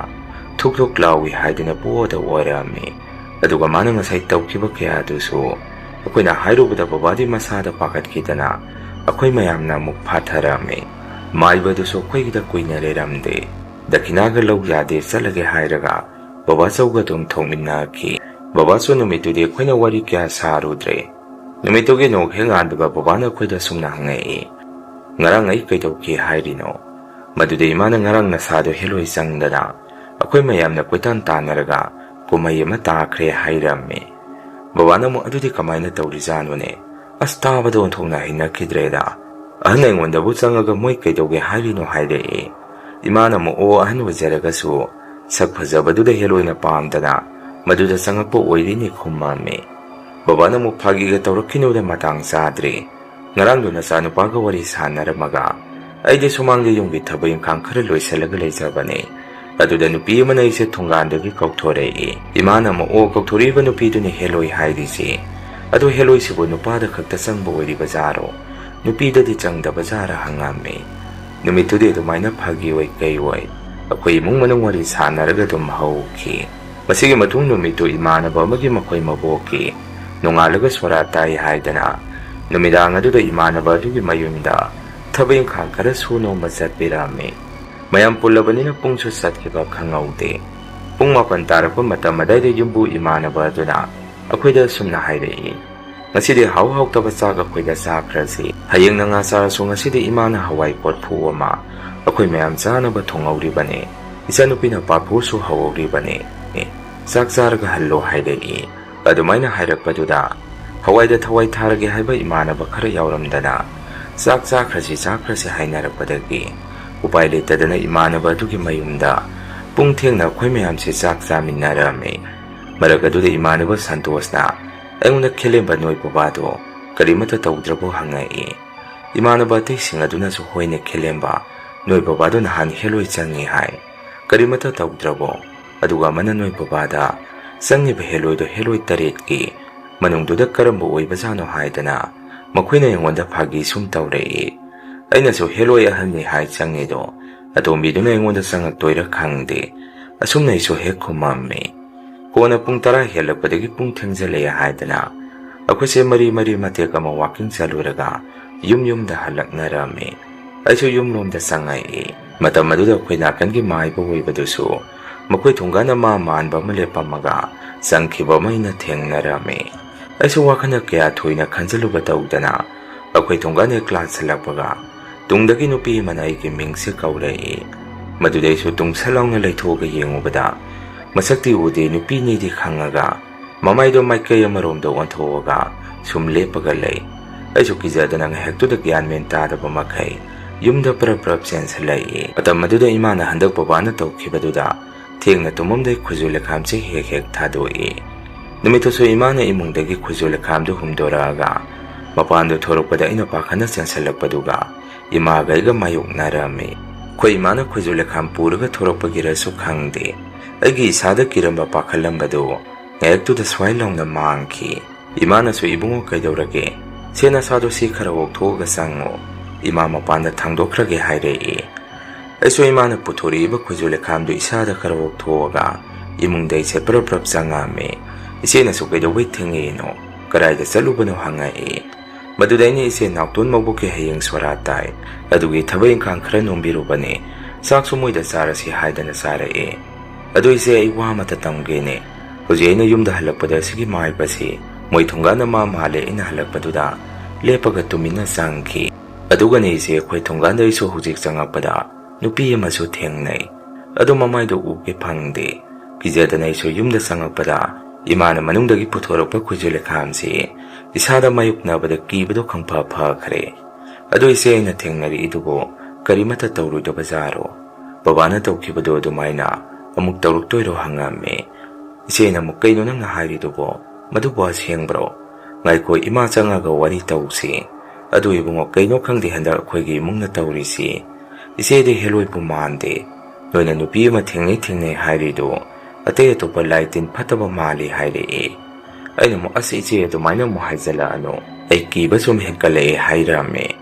ꯊꯨꯛ ꯊꯨꯛ ꯂꯥꯎꯏ ꯍꯥꯏꯗꯨꯅ ꯄꯨꯡꯑꯣꯗ ꯑꯣꯔꯝꯃꯤ꯫ ꯑꯗꯨꯒ ꯃꯥꯅ ꯉꯁꯥꯏ ꯇꯧꯈꯤꯕ ꯀꯌꯥꯗꯨꯁꯨ ꯑꯩꯈꯣꯏꯅ ꯍꯥꯏꯔꯨꯕꯗ ꯕꯕꯥꯗꯤ ꯃꯁꯥꯗ ꯄꯥꯈꯠꯈꯤꯗꯅ ꯑꯩꯈꯣꯏ ꯃꯌꯥꯝꯅ ꯑꯃꯨꯛ ꯐꯥꯊꯔꯝꯃꯤ꯫ ꯃꯥꯏꯕꯗꯨꯁꯨ ꯑꯩꯈꯣꯏꯒꯤꯗ ꯀꯨꯏꯅ ꯂꯩꯔꯝꯗꯦ꯫ ꯗꯈꯤꯅꯥꯒ ꯂꯧ ꯌꯥꯗꯦ, ꯆꯠꯂꯒꯦ ꯍꯥꯏꯔꯒ ꯕꯕꯥꯆꯧꯒ ꯑꯗꯨꯝ ꯊꯣꯛꯃꯤꯟꯅꯈꯤ꯫ ꯕꯕꯥꯁꯨ ꯅꯨꯃꯤꯠꯇꯨꯗꯤ ꯑꯩꯈꯣꯏꯅ ꯋꯥꯔꯤ ꯀꯌꯥ ꯁꯥꯔꯨꯗ꯭ꯔꯦ꯫ ꯅꯨꯃꯤꯠꯇꯨꯒꯤ ꯅꯣꯡ ꯍꯦꯛ ꯉꯥꯟꯕꯒ ꯕꯕꯥꯅ ꯑꯩꯈꯣꯏꯗ ꯑꯁꯨꯝꯅ ꯍꯪꯉꯛꯏ, "ꯉꯔꯥꯡ ꯑꯩ ꯀꯩꯗꯧꯈꯤ ꯍꯥꯏꯔꯤꯅꯣ?" ꯃꯗꯨꯗ ꯏꯃꯥꯅ, "ꯉꯔꯥꯡ ꯅꯁꯥꯗꯣ ꯍꯦꯂꯣꯏ ꯆꯪꯗꯅ ꯑꯩꯈꯣꯏ ꯃꯌꯥꯝꯅ ꯀꯣꯏꯇꯥꯟ ꯇꯥꯟꯅꯔꯒ ꯀꯨꯝꯍꯩ ꯑꯃ ꯇꯥꯈ꯭ꯔꯦ" ꯍꯥꯏꯔꯝꯃꯤ꯫ ꯕꯕꯥꯅ ꯑꯃꯨꯛ, "ꯑꯗꯨꯗꯤ ꯀꯃꯥꯏꯅ ꯇꯧꯔꯤꯖꯥꯠꯅꯣꯅꯦ? ꯑꯁ, ꯇꯥꯕꯗ ꯑꯣꯟꯊꯣꯛꯅ ꯍꯩꯅꯈꯤꯗ꯭ꯔꯦꯗ꯫ ꯑꯍꯟ ꯑꯩꯉꯣꯟꯗꯕꯨ ꯆꯪꯉꯒ ꯃꯣꯏ ꯀꯩꯗꯧꯒꯦ ꯍꯥꯏꯔꯤꯅꯣ?" ꯍꯥꯏꯔꯛꯏ꯫ ꯏꯃꯥꯅ ꯑꯃꯨꯛ, "ꯑꯣ, ꯑꯍꯟ ꯑꯣꯏꯖꯔꯒꯁꯨ ꯁꯛ ꯐꯖꯕꯗꯨꯗ ꯍꯦꯂꯣꯏꯅ ꯄꯥꯝꯗꯅ ꯃꯗꯨꯗ ꯆꯪꯉꯛꯄ ꯑꯣꯏꯔꯤꯅꯤ" ꯈꯨꯝꯃꯝꯃꯤ꯫ ꯕꯕꯥꯅ ꯑꯃꯨꯛ, "ꯐꯥꯒꯤꯒ ꯇꯧꯔꯛꯈꯤꯅꯨꯗ, ꯃꯇꯥꯡ ꯆꯥꯗ꯭ꯔꯤ꯫ ꯉꯔꯥꯡꯗꯣ ꯅꯆꯥꯅꯨꯄꯥꯒ ꯋꯥꯔꯤ ꯁꯥꯟꯅꯔꯝꯃꯒ ꯑꯩꯗꯤ ꯁꯨꯃꯥꯡꯗ ꯌꯨꯝꯒꯤ ꯊꯕꯛ ꯏꯪꯈꯥꯡ ꯈꯔ ꯂꯣꯏꯁꯤꯜꯂꯒ ꯂꯩꯖꯕꯅꯦ꯫ ꯑꯗꯨꯗ ꯅꯨꯄꯤ ꯑꯃꯅ ꯑꯩꯁꯦ ꯊꯣꯡꯒꯥꯟꯗꯒꯤ ꯀꯧꯊꯣꯔꯛꯏ꯫ ꯏꯃꯥꯅ ꯑꯃꯨꯛ, "ꯑꯣ, ꯀꯧꯊꯣꯔꯛꯏꯕ ꯅꯨꯄꯤꯗꯨꯅꯤ ꯍꯦꯂꯣꯏ ꯍꯥꯏꯔꯤꯁꯦ꯫ ꯑꯗꯣ ꯍꯦꯂꯣꯏꯁꯤꯕꯨ ꯅꯨꯄꯥꯗ ꯈꯛꯇ ꯆꯪꯕ ꯑꯣꯏꯔꯤꯕ ꯖꯥꯔꯣ? ꯅꯨꯄꯤꯗꯗꯤ ꯆꯪꯗꯕ ꯖꯥꯔ?" ꯍꯪꯉꯝꯃꯤ꯫ ꯅꯨꯃꯤꯠꯇꯨꯗꯤ ꯑꯗꯨꯃꯥꯏꯅ ꯐꯥꯒꯤ ꯑꯣꯏ ꯀꯩ ꯑꯣꯏ ꯑꯩꯈꯣꯏ ꯏꯃꯨꯡ ꯃꯅꯨꯡ ꯋꯥꯔꯤ ꯁꯥꯟꯅꯔꯒ ꯑꯗꯨꯝ ꯍꯧꯈꯤ꯫ ꯃꯁꯤꯒꯤ ꯃꯇꯨꯡ ꯅꯨꯃꯤꯠꯇꯨ ꯏꯃꯥꯟꯅꯕ ꯑꯃꯒꯤ ꯃꯈꯣꯏ ꯃꯕꯣꯛꯀꯤ ꯅꯣꯡꯉꯥꯜꯂꯒ ꯁꯣꯔꯥ ꯇꯥꯏ ꯍꯥꯏꯗꯅ ꯅꯨꯃꯤꯗꯥꯡ ꯑꯗꯨꯗ ꯏꯃꯥꯟꯅꯕ ꯑꯗꯨꯒꯤ ꯃꯌꯨꯝꯗ ꯊꯕꯛ ꯏꯪꯈꯥꯡ ꯈꯔ ꯁꯨ ꯅꯣꯝꯕ ꯆꯠꯄꯤꯔꯝꯃꯤ꯫ ꯃꯌꯥꯝ ꯄꯨꯜꯂꯕꯅꯤꯅ ꯄꯨꯡꯁꯨ ꯆꯠꯈꯤꯕ ꯈꯪꯍꯧꯗꯦ꯫ ꯄꯨꯡ ꯃꯥꯄꯟ ꯇꯥꯔꯛꯄ ꯃꯇꯝ ꯑꯗꯥꯏꯗ ꯌꯨꯝꯕꯨ ꯏꯃꯥꯟꯅꯕ ꯑꯗꯨꯅ ꯑꯩꯈꯣꯏꯗ ꯑꯁꯨꯝꯅ ꯍꯥꯏꯔꯛꯏ, "ꯉꯁꯤꯗꯤ ꯍꯥꯎ ꯍꯥꯎꯇꯕ ꯆꯥꯛ ꯑꯩꯈꯣꯏꯗ ꯆꯥꯈ꯭ꯔꯁꯤ꯫ ꯍꯌꯦꯡꯅ ꯉꯥ ꯆꯥꯔꯁꯨ ꯉꯁꯤꯗꯤ ꯏꯃꯥꯅ ꯍꯋꯥꯏ ꯀꯣꯔꯐꯨ ꯑꯃ ꯑꯩꯈꯣꯏ ꯃꯌꯥꯝ ꯆꯥꯅꯕ ꯊꯣꯡꯍꯧꯔꯤꯕꯅꯤ꯫ ꯏꯆꯥꯅꯨꯄꯤꯅ ꯄꯥꯐꯣꯔꯁꯨ ꯍꯧꯍꯧꯔꯤꯕꯅꯤ꯫ ꯆꯥꯛ ꯆꯥꯔꯒ ꯍꯜꯂꯣ" ꯍꯥꯏꯔꯛꯏ꯫ ꯑꯗꯨꯃꯥꯏꯅ ꯍꯥꯏꯔꯛꯄꯗꯨꯗ ꯍꯋꯥꯏꯗ ꯊꯋꯥꯏ ꯊꯥꯔꯒꯦ ꯍꯥꯏꯕ ꯏꯃꯥꯟꯅꯕ ꯈꯔ ꯌꯥꯎꯔꯝꯗꯅ ꯆꯥꯛ ꯆꯥꯈ꯭ꯔꯁꯤ, ꯆꯥꯈ꯭ꯔꯁꯤ ꯍꯥꯏꯅꯔꯛꯄꯗꯒꯤ ꯎꯄꯥꯏ ꯂꯩꯇꯗꯅ ꯏꯃꯥꯟꯅꯕ ꯑꯗꯨꯒꯤ ꯃꯌꯨꯝꯗ ꯄꯨꯡ ꯊꯦꯡꯅ ꯑꯩꯈꯣꯏ ꯃꯌꯥꯝꯁꯦ ꯆꯥꯛ ꯆꯥꯃꯤꯟꯅꯔꯝꯃꯤ꯫ ꯃꯔꯛ ꯑꯗꯨꯗ ꯏꯃꯥꯟꯅꯕ ꯁꯟꯇꯣꯁꯅ ꯑꯩꯉꯣꯟꯗ ꯈꯦꯂꯦꯝꯕ ꯅꯣꯏ ꯕꯕꯥꯗꯣ ꯀꯔꯤꯃꯠꯇ ꯇꯧꯗ꯭ꯔꯕꯣ ꯍꯪꯉꯛꯏ꯫ ꯏꯃꯥꯟꯅꯕ ꯑꯇꯩꯁꯤꯡ ꯑꯗꯨꯅꯁꯨ, "ꯍꯣꯏꯅꯦ ꯈꯦꯂꯦꯝꯕ, ꯅꯣꯏ ꯕꯕꯥꯗꯣ ꯅꯍꯥꯟ ꯍꯦꯂꯣꯏ ꯆꯪꯉꯤ ꯍꯥꯏ, ꯀꯔꯤꯃꯠꯇ ꯇꯧꯗ꯭ꯔꯕꯣ? ꯑꯗꯨꯒ ꯑꯃꯅ ꯅꯣꯏ ꯕꯕꯥꯗ ꯆꯪꯉꯤꯕ ꯍꯦꯂꯣꯏꯗꯣ ꯍꯦꯂꯣꯏ ꯇꯔꯦꯠꯀꯤ ꯃꯅꯨꯡꯗꯨꯗ ꯀꯔꯝꯕ ꯑꯣꯏꯕꯖꯥꯠꯅꯣ?" ꯍꯥꯏꯗꯅ ꯃꯈꯣꯏꯅ ꯑꯩꯉꯣꯟꯗ ꯐꯥꯒꯤ ꯁꯨꯝ ꯇꯧꯔꯛꯏ꯫ ꯑꯩꯅꯁꯨ ꯍꯦꯂꯣꯏ ꯑꯍꯟꯅꯤ ꯍꯥꯏ ꯆꯪꯉꯤꯗꯣ ꯑꯇꯣꯝꯕꯤꯗꯨꯅ ꯑꯩꯉꯣꯟꯗ ꯆꯪꯉꯛꯇꯣꯏꯔꯥ ꯈꯪꯗꯦ, ꯑꯁꯨꯝꯅ ꯑꯩꯁꯨ ꯍꯦꯛ ꯈꯨꯝꯃꯝꯃꯤ꯫ ꯀꯣꯟꯅ ꯄꯨꯡ ꯇꯔꯥ ꯍꯦꯜꯂꯛꯄꯗꯒꯤ ꯄꯨꯡ ꯊꯦꯡꯖꯜꯂꯛꯑꯦ ꯍꯥꯏꯗꯅ ꯑꯩꯈꯣꯏꯁꯦ ꯃꯔꯤ ꯃꯔꯤ ꯃꯇꯦꯛ ꯑꯃ ꯋꯥꯀꯤꯡ ꯆꯠꯂꯨꯔꯒ ꯌꯨꯝ ꯌꯨꯝꯗ ꯍꯜꯂꯛꯅꯔꯝꯃꯤ꯫ ꯑꯩꯁꯨ ꯌꯨꯝꯂꯣꯝꯗ ꯆꯪꯉꯛꯏ꯫ ꯃꯇꯝ ꯑꯗꯨꯗ ꯑꯩꯈꯣꯏ ꯅꯥꯀꯟꯒꯤ ꯃꯥꯏꯕ ꯑꯣꯏꯕꯗꯨꯁꯨ ꯃꯈꯣꯏ ꯊꯣꯡꯒꯥꯟꯗ ꯃꯥ ꯃꯥꯟꯕ ꯑꯃ ꯂꯦꯞꯄꯝꯃꯒ ꯆꯪꯈꯤꯕ ꯑꯃ ꯑꯩꯅ ꯊꯦꯡꯅꯔꯝꯃꯤ꯫ ꯑꯩꯁꯨ ꯋꯥꯈꯜꯅ ꯀꯌꯥ ꯊꯣꯏꯅ ꯈꯟꯖꯜꯂꯨꯕ ꯇꯧꯗꯅ ꯑꯩꯈꯣꯏ ꯊꯣꯡꯒꯥꯟ ꯍꯦꯛ ꯂꯥꯟꯁꯤꯜꯂꯛꯄꯒ ꯇꯨꯡꯗꯒꯤ ꯅꯨꯄꯤ ꯑꯃꯅ ꯑꯩꯒꯤ ꯃꯤꯡꯁꯦ ꯀꯧꯔꯛꯏ꯫ ꯃꯗꯨꯗ ꯑꯩꯁꯨ ꯇꯨꯡꯁꯜ ꯂꯥꯎꯅ ꯂꯩꯊꯣꯛꯑꯒ ꯌꯦꯡꯉꯨꯕꯗ ꯃꯁꯛꯇꯤ ꯎꯗꯦ, ꯅꯨꯄꯤꯅꯤꯗꯤ ꯈꯪꯉꯒ ꯃꯃꯥꯏꯗꯣ ꯃꯥꯏꯀꯩ ꯑꯃꯔꯣꯝꯗ ꯑꯣꯟꯊꯣꯛꯑꯒ ꯁꯨꯝ ꯂꯦꯞꯄꯒ ꯂꯩ꯫ ꯑꯩꯁꯨ ꯀꯤꯖꯗꯅ ꯉꯥꯏꯍꯥꯛꯇꯨꯗ ꯒ꯭ꯌꯥꯟ ꯃꯦꯟ ꯇꯥꯗꯕ ꯃꯈꯩ ꯌꯨꯝꯗ ꯄ꯭ꯔꯞ ꯄ꯭ꯔꯞ ꯆꯦꯟꯁꯤꯜꯂꯛꯏ꯫ ꯃꯇꯝ ꯑꯗꯨꯗ ꯏꯃꯥꯅ ꯍꯟꯗꯛ ꯕꯕꯥꯅ ꯇꯧꯈꯤꯕꯗꯨꯗ ꯊꯦꯡꯅ ꯇꯨꯝꯃꯝꯗꯩ ꯈꯨꯖꯨ ꯂꯩꯈꯥꯝꯁꯦ ꯍꯦꯛ ꯍꯦꯛ ꯊꯥꯗꯣꯛꯏ꯫ ꯅꯨꯃꯤꯠꯇꯨꯁꯨ ꯏꯃꯥꯅ ꯏꯃꯨꯡꯗꯒꯤ ꯈꯨꯖꯨ ꯂꯩꯈꯥꯝꯗꯨ ꯍꯨꯝꯗꯣꯔꯛꯑꯒ ꯃꯄꯥꯟꯗ ꯊꯣꯔꯛꯄꯗ ꯑꯩꯅ ꯄꯥꯈꯠꯅ ꯆꯦꯟꯁꯤꯜꯂꯛꯄꯗꯨꯒ ꯏꯃꯥꯒ ꯑꯩꯒ ꯃꯥꯌꯣꯛꯅꯔꯝꯃꯤ꯫ ꯑꯩꯈꯣꯏ ꯏꯃꯥꯅ ꯈꯣꯏꯖꯨ ꯂꯩꯈꯥꯝ ꯄꯨꯔꯒ ꯊꯣꯔꯛꯄꯒꯤꯔꯁꯨ ꯈꯪꯗꯦ, ꯑꯩꯒꯤ ꯏꯁꯥꯗ ꯀꯤꯔꯝꯕ ꯄꯥꯈꯠꯂꯝꯕꯗꯨ ꯉꯥꯏꯍꯥꯛꯇꯨꯗ ꯁ꯭ꯋꯥꯏ ꯂꯥꯎꯅ ꯃꯥꯡꯈꯤ꯫ ꯏꯃꯥꯅꯁꯨ, "ꯏꯕꯨꯡꯉꯣ, ꯀꯩꯗꯧꯔꯒꯦ? ꯁꯦ, ꯅꯁꯥꯗꯣ ꯁꯤ ꯈꯔ ꯑꯣꯛꯊꯣꯛꯑꯒ ꯆꯪꯉꯣ, ꯏꯃꯥ ꯃꯄꯥꯟꯗ ꯊꯥꯡꯗꯣꯛꯈ꯭ꯔꯒꯦ" ꯍꯥꯏꯔꯛꯏ꯫ ꯑꯩꯁꯨ ꯏꯃꯥꯅ ꯄꯨꯊꯣꯔꯛꯏꯕ ꯈꯣꯏꯖꯨ ꯂꯩꯈꯥꯝꯗꯨ ꯏꯁꯥꯗ ꯈꯔ ꯑꯣꯛꯊꯣꯛꯑꯒ ꯏꯃꯨꯡꯗ ꯑꯩꯁꯦ ꯄ꯭ꯔꯞ ꯄ꯭ꯔꯞ ꯆꯪꯉꯛꯑꯝꯃꯤ꯫ ꯏꯆꯦꯅꯁꯨ, "ꯀꯩꯗꯧꯕꯩ ꯊꯦꯡꯉꯛꯏꯅꯣ? ꯀꯗꯥꯏꯗ ꯆꯠꯂꯨꯕꯅꯣ?" ꯍꯪꯉꯛꯏ꯫ ꯃꯗꯨꯗ ꯑꯩꯅ, "ꯏꯆꯦ, ꯅꯥꯎꯇꯣꯟ ꯃꯕꯣꯛꯀꯤ ꯍꯌꯦꯡ ꯁꯣꯔꯥꯠ ꯇꯥꯏ, ꯑꯗꯨꯒꯤ ꯊꯕꯛ ꯏꯪꯈꯥꯡ ꯈꯔ ꯅꯣꯝꯕꯤꯔꯨꯕꯅꯦ, ꯆꯥꯛꯁꯨ ꯃꯣꯏꯗ ꯆꯥꯔꯁꯤ ꯍꯥꯏꯗꯅ ꯆꯥꯔꯛꯑꯦ꯫ ꯑꯗꯨ ꯏꯆꯦ, ꯑꯩ ꯋꯥ ꯑꯃꯇ ꯇꯝꯒꯦꯅꯦ꯫ ꯍꯧꯖꯤꯛ ꯑꯩꯅ ꯌꯨꯝꯗ ꯍꯜꯂꯛꯄꯗ ꯁꯤꯒꯤ ꯃꯥꯏꯕꯁꯤ ꯃꯣꯏ ꯊꯣꯡꯒꯥꯟꯗ ꯃꯥ ꯃꯥꯜꯂꯦ ꯑꯩꯅ ꯍꯜꯂꯛꯄꯗꯨꯗ ꯂꯦꯞꯄꯒ ꯇꯨꯃꯤꯟꯅ ꯆꯪꯈꯤ꯫ ꯑꯗꯨꯒꯅꯦ ꯏꯆꯦ, ꯑꯩꯈꯣꯏ ꯊꯣꯡꯒꯥꯟꯗ ꯑꯩꯁꯨ ꯍꯧꯖꯤꯛ ꯆꯪꯉꯛꯄꯗ ꯅꯨꯄꯤ ꯑꯃꯁꯨ ꯊꯦꯡꯅꯩ꯫ ꯑꯗꯨ ꯃꯃꯥꯏꯗꯨ ꯎꯒꯦ ꯐꯪꯗꯦ꯫ ꯀꯤꯖꯗꯅ ꯑꯩꯁꯨ ꯌꯨꯝꯗ ꯆꯪꯉꯛꯄꯗ ꯏꯃꯥꯅ ꯃꯅꯨꯡꯗꯒꯤ ꯄꯨꯊꯣꯔꯛꯄ ꯈꯨꯖꯨ ꯂꯩꯈꯥꯝꯁꯤ ꯏꯁꯥꯗ ꯃꯥꯌꯣꯛꯅꯕꯗ ꯀꯤꯕꯗꯣ ꯈꯪꯐ ꯐꯈ꯭ꯔꯦ꯫ ꯑꯗꯨ ꯏꯆꯦ, ꯑꯩꯅ ꯊꯦꯡꯅꯔꯛꯏꯗꯨꯕꯨ ꯀꯔꯤꯃꯠꯇ ꯇꯧꯔꯣꯏꯗꯕ ꯖꯥꯔꯣ? ꯕꯕꯥꯅ ꯇꯧꯈꯤꯕꯗꯣ ꯑꯗꯨꯃꯥꯏꯅ ꯑꯃꯨꯛ ꯇꯧꯔꯛꯇꯣꯏꯔꯣ?" ꯍꯪꯉꯝꯃꯤ꯫ ꯏꯆꯦꯅ ꯑꯃꯨꯛ, "ꯀꯩꯅꯣ ꯅꯪꯅ ꯍꯥꯏꯔꯤꯗꯨꯕꯣ? ꯃꯗꯨꯕꯨ ꯑꯁꯦꯡꯕ꯭ꯔꯣ? ꯉꯥꯏꯈꯣ, ꯏꯃꯥ ꯆꯪꯉꯒ ꯋꯥꯔꯤ ꯇꯧꯁꯤ꯫ ꯑꯗꯨ ꯏꯕꯨꯡꯉꯣ, ꯀꯩꯅꯣ ꯈꯪꯗꯦ ꯍꯟꯗꯛ ꯑꯩꯈꯣꯏꯒꯤ ꯏꯃꯨꯡꯅ ꯇꯧꯔꯤꯁꯤ꯫ ꯏꯆꯦꯗꯤ ꯍꯦꯂꯣꯏꯕꯨ ꯃꯥꯟꯗꯦ꯫ ꯅꯣꯏꯅ ꯅꯨꯄꯤ ꯑꯃ ꯊꯦꯡꯅꯩ ꯊꯦꯡꯅꯩ ꯍꯥꯏꯔꯤꯗꯨ ꯑꯇꯩ ꯑꯇꯣꯞꯄ ꯂꯥꯏ ꯇꯤꯟ ꯐꯠꯇꯕ ꯃꯥꯜꯂꯤ" ꯍꯥꯏꯔꯛꯏ꯫ ꯑꯩꯅ ꯑꯃꯨꯛ, "ꯑꯁ ꯏꯆꯦ, ꯑꯗꯨꯃꯥꯏꯅ ꯑꯃꯨꯛ ꯍꯥꯏꯖꯜꯂꯛꯑꯅꯨ, ꯑꯩ ꯀꯤꯕ ꯁꯨꯝ ꯍꯦꯟꯀꯠꯂꯛꯑꯦ" ꯍꯥꯏꯔꯝꯃꯦ꯫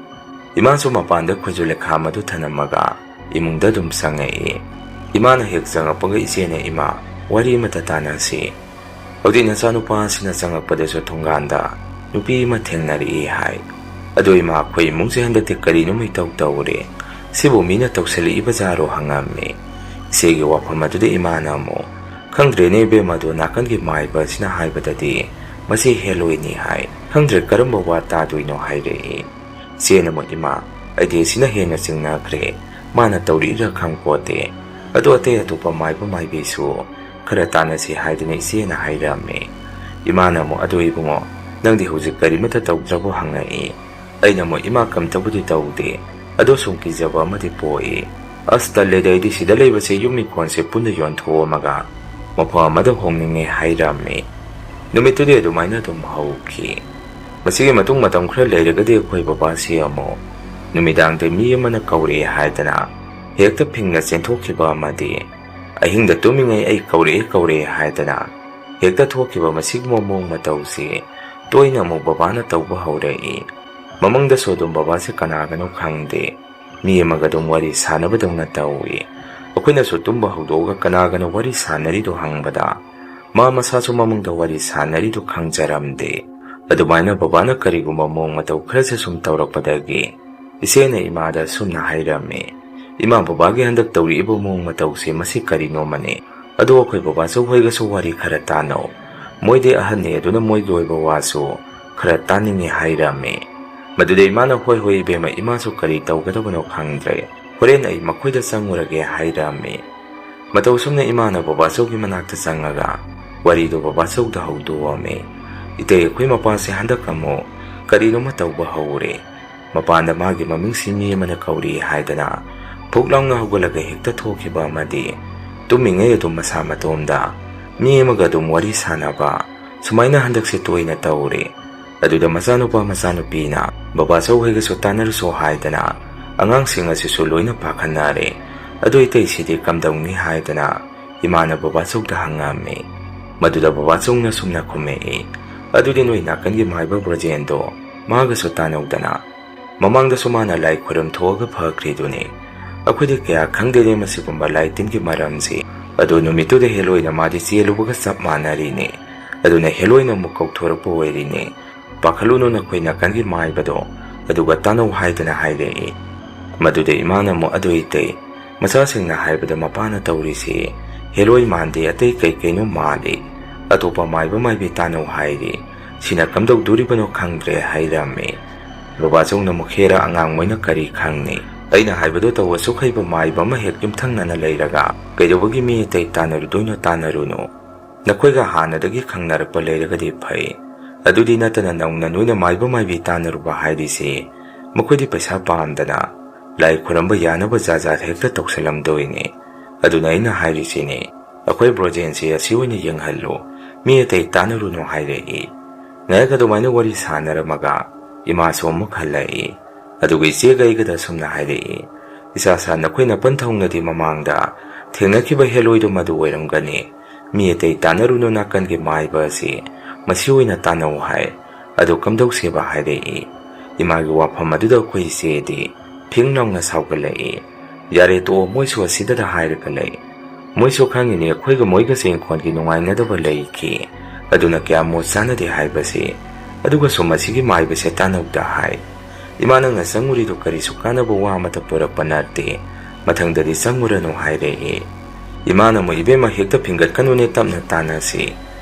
ꯏꯃꯥꯁꯨ ꯃꯄꯥꯟꯗ ꯈꯨꯖꯨ ꯂꯩꯈꯥꯝ ꯑꯗꯨ ꯊꯅꯝꯃꯒ ꯏꯃꯨꯡꯗ ꯑꯗꯨꯝ ꯆꯪꯉꯛꯏ꯫ ꯏꯃꯥꯅ ꯍꯦꯛ ꯆꯪꯉꯛꯄꯒ ꯏꯆꯦꯅ, "ꯏꯃꯥ, ꯋꯥꯔꯤ ꯑꯃꯇ ꯇꯥꯟꯅꯁꯤ꯫ ꯍꯧꯖꯤꯛ ꯅꯆꯥꯅꯨꯄꯥ ꯑꯁꯤꯅ ꯆꯪꯉꯛꯄꯗꯁꯨ ꯊꯣꯡꯒꯥꯟꯗ ꯅꯨꯄꯤ ꯑꯃ ꯊꯦꯡꯅꯔꯛꯏ" ꯍꯥꯏ꯫ "ꯑꯗꯨ ꯏꯃꯥ, ꯑꯩꯈꯣꯏ ꯏꯃꯨꯡꯁꯦ ꯍꯟꯗꯛꯇꯤ ꯀꯔꯤꯅꯣꯝ ꯏꯇꯧ ꯇꯧꯔꯦ꯫ ꯁꯤꯕꯨ ꯃꯤꯅ ꯇꯧꯁꯜꯂꯛꯏꯕ ꯖꯥꯔꯣ?" ꯍꯪꯉꯝꯃꯤ꯫ ꯏꯆꯦꯒꯤ ꯋꯥꯐꯝ ꯑꯗꯨꯗ ꯏꯃꯥꯅ ꯑꯃꯨꯛ, "ꯈꯪꯗ꯭ꯔꯦꯅꯦ ꯏꯕꯦꯝꯃ, ꯑꯗꯣ ꯅꯥꯀꯟꯒꯤ ꯃꯥꯏꯕ ꯑꯁꯤꯅ ꯍꯥꯏꯕꯗꯗꯤ ꯃꯁꯤ ꯍꯦꯂꯣꯏꯅꯤ ꯍꯥꯏ꯫ ꯈꯪꯗ꯭ꯔꯦ ꯀꯔꯝꯕ ꯋꯥ ꯇꯥꯗꯣꯏꯅꯣ" ꯍꯥꯏꯔꯛꯏ꯫ ꯏꯆꯦꯅ ꯑꯃꯨꯛ, "ꯏꯃꯥ, ꯑꯩꯗꯤ ꯑꯁꯤꯅ ꯍꯦꯟꯅ ꯆꯤꯡꯅꯈ꯭ꯔꯦ꯫ ꯃꯥꯅ ꯇꯧꯔꯛꯏꯔꯥ ꯈꯪꯄꯣꯠꯇꯦ꯫ ꯑꯗꯣ ꯑꯇꯩ ꯑꯇꯣꯞꯄ ꯃꯥꯏꯕ ꯃꯥꯏꯕꯤꯁꯨ ꯈꯔ ꯇꯥꯟꯅꯁꯤ" ꯍꯥꯏꯗꯅ ꯏꯆꯦꯅ ꯍꯥꯏꯔꯛꯑꯝꯃꯤ꯫ ꯏꯃꯥꯅ ꯑꯃꯨꯛ, "ꯑꯗꯨ ꯏꯕꯨꯡꯉꯣ, ꯅꯪꯗꯤ ꯍꯧꯖꯤꯛ ꯀꯔꯤꯃꯠꯇ ꯇꯧꯗ꯭ꯔꯕꯣ?" ꯍꯪꯉꯛꯏ꯫ ꯑꯩꯅ ꯑꯃꯨꯛ, "ꯏꯃꯥ, ꯀꯝꯇꯕꯨꯗꯤ ꯇꯧꯗꯦ, ꯑꯗꯣ ꯁꯨꯝ ꯀꯤꯖꯕ ꯑꯃꯗꯤ ꯄꯣꯛꯏ꯫ ꯑꯁ, ꯇꯜꯂꯦꯗ, ꯑꯩꯗꯤ ꯁꯤꯗ ꯂꯩꯕꯁꯦ ꯌꯨꯝ ꯏꯪꯈꯣꯜꯁꯦ ꯄꯨꯟꯅ ꯌꯣꯟꯊꯣꯛꯑꯝꯃꯒ ꯃꯐꯝ ꯑꯃꯗ ꯍꯣꯡꯅꯤꯡꯉꯦ" ꯍꯥꯏꯔꯝꯃꯤ꯫ ꯅꯨꯃꯤꯠꯇꯨꯗꯤ ꯑꯗꯨꯃꯥꯏꯅ ꯑꯗꯨꯝ ꯍꯧꯈꯤ꯫ ꯃꯁꯤꯒꯤ ꯃꯇꯨꯡ ꯃꯇꯝ ꯈꯔ ꯂꯩꯔꯒꯗꯤ ꯑꯩꯈꯣꯏ ꯕꯕꯥꯁꯤ ꯑꯃꯨꯛ ꯅꯨꯃꯤꯗꯥꯡꯗ ꯃꯤ ꯑꯃꯅ ꯀꯧꯔꯛꯑꯦ ꯍꯥꯏꯗꯅ ꯍꯦꯛꯇ ꯐꯤꯡꯅ ꯆꯦꯟꯊꯣꯛꯈꯤꯕ ꯑꯃꯗꯤ ꯑꯍꯤꯡꯗ ꯇꯨꯝꯃꯤꯉꯩ "ꯑꯩ ꯀꯧꯔꯛꯑꯦ, ꯀꯧꯔꯛꯑꯦ" ꯍꯥꯏꯗꯅ ꯍꯦꯛꯇ ꯊꯣꯛꯈꯤꯕ ꯃꯁꯤꯒꯨꯝꯕ ꯃꯑꯣꯡ ꯃꯇꯧꯁꯤ ꯇꯣꯏꯅ ꯑꯃꯨꯛ ꯕꯕꯥꯅ ꯇꯧꯕ ꯍꯧꯔꯛꯏ꯫ ꯃꯃꯪꯗꯁꯨ ꯑꯗꯨꯝ ꯕꯕꯥꯁꯦ ꯀꯅꯥꯒꯅꯣ ꯈꯪꯗꯦ, ꯃꯤ ꯑꯃꯒ ꯑꯗꯨꯝ ꯋꯥꯔꯤ ꯁꯥꯟꯅꯕꯗꯧꯅ ꯇꯧꯏ꯫ ꯑꯩꯈꯣꯏꯅꯁꯨ ꯇꯨꯝꯕ ꯍꯧꯗꯣꯛꯑꯒ ꯀꯅꯥꯒꯅꯣ ꯋꯥꯔꯤ ꯁꯥꯟꯅꯔꯤꯗꯣ ꯍꯪꯕꯗ, ꯃꯥ ꯃꯁꯥꯁꯨ ꯃꯃꯪꯗ ꯋꯥꯔꯤ ꯁꯥꯟꯅꯔꯤꯗꯨ ꯈꯪꯖꯔꯝꯗꯦ꯫ ꯑꯗꯨꯃꯥꯏꯅ ꯕꯕꯥꯅ ꯀꯔꯤꯒꯨꯝꯕ ꯃꯑꯣꯡ ꯃꯇꯧ ꯈꯔꯁꯦ ꯁꯨꯝ ꯇꯧꯔꯛꯄꯗꯒꯤ ꯏꯆꯦꯅ ꯏꯃꯥꯗ ꯁꯨꯝꯅ ꯍꯥꯏꯔꯝꯃꯤ, "ꯏꯃꯥ, ꯕꯕꯥꯒꯤ ꯍꯟꯗꯛ ꯇꯧꯔꯛꯏꯕ ꯃꯑꯣꯡ ꯃꯇꯧꯁꯦ ꯃꯁꯤ ꯀꯔꯤꯅꯣꯃꯅꯦ? ꯑꯗꯣ ꯑꯩꯈꯣꯏ ꯕꯕꯥꯆꯧ ꯍꯣꯏꯒꯁꯨ ꯋꯥꯔꯤ ꯈꯔ ꯇꯥꯅꯧ꯫ ꯃꯣꯏꯗꯤ ꯑꯍꯟꯅꯤ, ꯑꯗꯨꯅ ꯃꯣꯏꯒꯤ ꯑꯣꯏꯕ ꯋꯥꯁꯨ ꯈꯔ ꯇꯥꯅꯤꯡꯉꯤ" ꯍꯥꯏꯔꯝꯃꯤ꯫ ꯃꯗꯨꯗ ꯏꯃꯥꯅ, "ꯍꯣꯏ, ꯍꯣꯏ ꯏꯕꯦꯝꯃ, ꯏꯃꯥꯁꯨ ꯀꯔꯤ ꯇꯧꯒꯗꯕꯅꯣ ꯈꯪꯗ꯭ꯔꯦ꯫ ꯍꯣꯔꯦꯟ ꯑꯩ ꯃꯈꯣꯏꯗ ꯆꯪꯉꯨꯔꯒꯦ" ꯍꯥꯏꯔꯝꯃꯤ꯫ ꯃꯇꯧ ꯑꯁꯨꯝꯅ ꯏꯃꯥꯅ ꯕꯕꯥꯆꯧꯒꯤ ꯃꯅꯥꯛꯇ ꯆꯪꯉꯒ ꯋꯥꯔꯤꯗꯨ ꯕꯕꯥꯆꯧꯗ ꯍꯧꯗꯣꯛꯑꯝꯃꯤ꯫ "ꯏꯇꯩ, ꯑꯩꯈꯣꯏ ꯃꯄꯥꯁꯦ ꯍꯟꯗꯛ ꯑꯃꯨꯛ ꯀꯔꯤꯅꯣꯃ ꯇꯧꯕ ꯍꯧꯔꯦ꯫ ꯃꯄꯥꯟꯗ ꯃꯥꯒꯤ ꯃꯃꯤꯡꯁꯤ ꯃꯤ ꯑꯃꯅ ꯀꯧꯔꯤ ꯍꯥꯏꯗꯅ ꯐꯨꯛ ꯂꯥꯎꯅ ꯍꯧꯒꯠꯂꯒ ꯍꯦꯛꯇ ꯊꯣꯛꯈꯤꯕ ꯑꯃꯗꯤ ꯇꯨꯝꯃꯤꯉꯩ ꯑꯗꯨꯝ ꯃꯁꯥ ꯃꯇꯣꯝꯗ ꯃꯤ ꯑꯃꯒ ꯑꯗꯨꯝ ꯋꯥꯔꯤ ꯁꯥꯟꯅꯕ, ꯁꯨꯃꯥꯏꯅ ꯍꯟꯗꯛꯁꯦ ꯇꯣꯏꯅ ꯇꯧꯔꯦ꯫ ꯑꯗꯨꯗ ꯃꯆꯥꯅꯨꯄꯥ ꯃꯆꯥꯅꯨꯄꯤꯅ ꯕꯕꯥꯆꯧ ꯍꯣꯏꯒꯁꯨ ꯇꯥꯟꯅꯔꯨꯁꯣ ꯍꯥꯏꯗꯅ ꯑꯉꯥꯡꯁꯤꯡ ꯑꯁꯤꯁꯨ ꯂꯣꯏꯅ ꯄꯥꯈꯠꯅꯔꯦ꯫ ꯑꯗꯨ ꯏꯇꯩꯁꯤꯗꯤ ꯀꯝꯗꯧꯅꯤ?" ꯍꯥꯏꯗꯅ ꯏꯃꯥꯅ ꯕꯕꯥꯆꯧꯗ ꯍꯪꯉꯝꯃꯤ꯫ ꯃꯗꯨꯗ ꯕꯕꯥꯆꯧꯅ ꯁꯨꯝꯅ ꯈꯨꯝꯃꯛꯏ, "ꯑꯗꯨꯗꯤ ꯅꯣꯏ ꯅꯥꯀꯟꯒꯤ ꯃꯥꯏꯕ ꯕ꯭ꯔꯣꯖꯦꯟꯗꯣ ꯃꯥꯒꯁꯨ ꯇꯥꯟꯅꯧꯗꯅ꯫ ꯃꯃꯥꯡꯗꯁꯨ ꯃꯥꯅ ꯂꯥꯏ ꯈꯨꯔꯨꯝ ꯊꯣꯛꯑꯒ ꯐꯈ꯭ꯔꯤꯗꯨꯅꯤ꯫ ꯑꯩꯈꯣꯏꯗꯤ ꯀꯌꯥ ꯈꯪꯗꯦꯅꯦ ꯃꯁꯤꯒꯨꯝꯕ ꯂꯥꯏ ꯇꯤꯟꯒꯤ ꯃꯔꯝꯁꯤ꯫ ꯑꯗꯨ ꯅꯨꯃꯤꯠꯇꯨꯗ ꯍꯦꯂꯣꯏꯅ ꯃꯥꯗꯤ ꯆꯦꯜꯂꯨꯕꯒ ꯆꯞ ꯃꯥꯟꯅꯔꯤꯅꯦ꯫ ꯑꯗꯨꯅ ꯍꯦꯂꯣꯏꯅ ꯑꯃꯨꯛ ꯀꯧꯊꯣꯔꯛꯄ ꯑꯣꯏꯔꯤꯅꯦ꯫ ꯄꯥꯈꯠꯂꯨꯅꯨ, ꯅꯈꯣꯏ ꯅꯥꯀꯟꯒꯤ ꯃꯥꯏꯕꯗꯣ ꯑꯗꯨꯒ ꯇꯥꯟꯅꯧ" ꯍꯥꯏꯗꯅ ꯍꯥꯏꯔꯛꯏ꯫ ꯃꯗꯨꯗ ꯏꯃꯥꯅ ꯑꯃꯨꯛ, "ꯑꯗꯨ ꯏꯇꯩ, ꯃꯆꯥꯁꯤꯡꯅ ꯍꯥꯏꯕꯗ ꯃꯄꯥꯅ ꯇꯧꯔꯤꯁꯤ ꯍꯦꯂꯣꯏ ꯃꯥꯟꯗꯦ, ꯑꯇꯩ ꯀꯩ ꯀꯩꯅꯣ ꯃꯥꯜꯂꯤ꯫ ꯑꯇꯣꯞꯄ ꯃꯥꯏꯕ ꯃꯥꯏꯕꯤ ꯇꯥꯟꯅꯧ ꯍꯥꯏꯔꯤ꯫ ꯁꯤꯅ ꯀꯝꯗꯧꯗꯣꯔꯤꯕꯅꯣ ꯈꯪꯗ꯭ꯔꯦ" ꯍꯥꯏꯔꯝꯃꯤ꯫ ꯕꯕꯥꯆꯧꯅ ꯑꯃꯨꯛ, "ꯍꯦꯔꯥ, ꯑꯉꯥꯡ ꯃꯣꯏꯅ ꯀꯔꯤ ꯈꯪꯅꯤ? ꯑꯩꯅ ꯍꯥꯏꯕꯗꯣ ꯇꯧ, ꯑꯁꯨꯛ ꯍꯩꯕ ꯃꯥꯏꯕ ꯑꯃ ꯍꯦꯛ ꯌꯨꯝꯊꯪꯅꯅ ꯂꯩꯔꯒ ꯀꯩꯗꯧꯕꯒꯤ ꯃꯤ ꯑꯇꯩ ꯇꯥꯟꯅꯔꯨꯗꯣꯏꯅꯣ? ꯇꯥꯟꯅꯔꯨꯅꯨ꯫ ꯅꯈꯣꯏꯒ ꯍꯥꯟꯅꯗꯒꯤ ꯈꯪꯅꯔꯛꯄ ꯂꯩꯔꯒꯗꯤ ꯐꯩ꯫ ꯑꯗꯨꯗꯤ ꯅꯠꯇꯅ ꯅꯧꯅ ꯅꯣꯏꯅ ꯃꯥꯏꯕ ꯃꯥꯏꯕꯤ ꯇꯥꯟꯅꯔꯨꯕ ꯍꯥꯏꯔꯤꯁꯤ ꯃꯈꯣꯏꯗꯤ ꯄꯩꯁꯥ ꯄꯥꯝꯗꯅ ꯂꯥꯏ ꯈꯨꯔꯝꯕ ꯌꯥꯅꯕ ꯖꯥꯠ ꯖꯥꯠ ꯍꯦꯛꯇ ꯇꯧꯁꯜꯂꯝꯗꯣꯏꯅꯤ꯫ ꯑꯗꯨꯅ ꯑꯩꯅ ꯍꯥꯏꯔꯤꯁꯤꯅꯤ, ꯑꯩꯈꯣꯏ ꯕ꯭ꯔꯣꯖꯦꯟꯁꯤ ꯑꯁꯤ ꯑꯣꯏꯅ ꯌꯦꯡꯍꯜꯂꯨ, ꯃꯤ ꯑꯇꯩ ꯇꯥꯟꯅꯔꯨꯅꯨ" ꯍꯥꯏꯔꯛꯏ꯫ ꯉꯥꯏꯍꯥꯛ ꯑꯗꯨꯃꯥꯏꯅ ꯋꯥꯔꯤ ꯁꯥꯟꯅꯔꯝꯃꯒ ꯏꯃꯥꯁꯨ ꯑꯃꯨꯛ ꯍꯜꯂꯛꯏ꯫ ꯑꯗꯨꯒ ꯏꯆꯦꯒ ꯑꯩꯒꯗ ꯑꯁꯨꯝꯅ ꯍꯥꯏꯔꯛꯏ, "ꯏꯆꯥ ꯁꯥ, ꯅꯈꯣꯏ ꯅꯄꯟ ꯊꯧꯅꯗꯤ ꯃꯃꯥꯡꯗ ꯊꯦꯡꯅꯈꯤꯕ ꯍꯦꯂꯣꯏꯗꯨ ꯃꯗꯨ ꯑꯣꯏꯔꯝꯒꯅꯤ꯫ ꯃꯤ ꯑꯇꯩ ꯇꯥꯟꯅꯔꯨꯅꯨ, ꯅꯥꯀꯟꯒꯤ ꯃꯥꯏꯕ ꯑꯁꯤ ꯃꯁꯤ ꯑꯣꯏꯅ ꯇꯥꯟꯅꯧ ꯍꯥꯏ꯫ ꯑꯗꯨ ꯀꯝꯗꯧꯁꯦꯕ?" ꯍꯥꯏꯔꯛꯏ꯫ ꯏꯃꯥꯒꯤ ꯋꯥꯐꯝ ꯑꯗꯨꯗ ꯑꯩꯈꯣꯏ ꯏꯆꯦꯗꯤ ꯐꯤꯡ ꯂꯥꯎꯅ ꯁꯥꯎꯒꯠꯂꯛꯏ꯫ "ꯌꯥꯔꯦ ꯇꯣꯛꯑꯣ, ꯃꯣꯏꯁꯨ ꯑꯁꯤꯗꯗ ꯍꯥꯏꯔꯒ ꯂꯩ꯫ ꯃꯣꯏꯁꯨ ꯈꯪꯉꯤꯅꯦ ꯑꯩꯈꯣꯏꯒ ꯃꯣꯏꯒꯁꯦ ꯏꯪꯈꯣꯜꯒꯤ ꯅꯨꯡꯉꯥꯏꯅꯗꯕ ꯂꯩꯈꯤ꯫ ꯑꯗꯨꯅ ꯀꯌꯥ ꯃꯣꯠ ꯆꯥꯅꯗꯦ ꯍꯥꯏꯕꯁꯤ꯫ ꯑꯗꯨꯒꯁꯨ ꯃꯁꯤꯒꯤ ꯃꯥꯏꯕꯁꯦ ꯇꯥꯟꯅꯧꯗ ꯍꯥꯏ꯫ ꯏꯃꯥ, ꯅꯪꯅ ꯆꯪꯉꯨꯔꯤꯗꯨ ꯀꯔꯤꯁꯨ ꯀꯥꯟꯅꯕ ꯋꯥ ꯑꯃꯠꯇ ꯄꯨꯔꯛꯄ ꯅꯠꯇꯦ꯫ ꯃꯊꯪꯗꯗꯤ ꯆꯪꯉꯨꯔꯅꯨ" ꯍꯥꯏꯔꯛꯏ꯫ ꯏꯃꯥꯅ ꯑꯃꯨꯛ, "ꯏꯕꯦꯝꯃ, ꯍꯦꯛꯇ ꯐꯤꯡꯒꯠꯀꯅꯨꯅꯦ, ꯇꯞꯅ ꯇꯥꯟꯅꯁꯤ꯫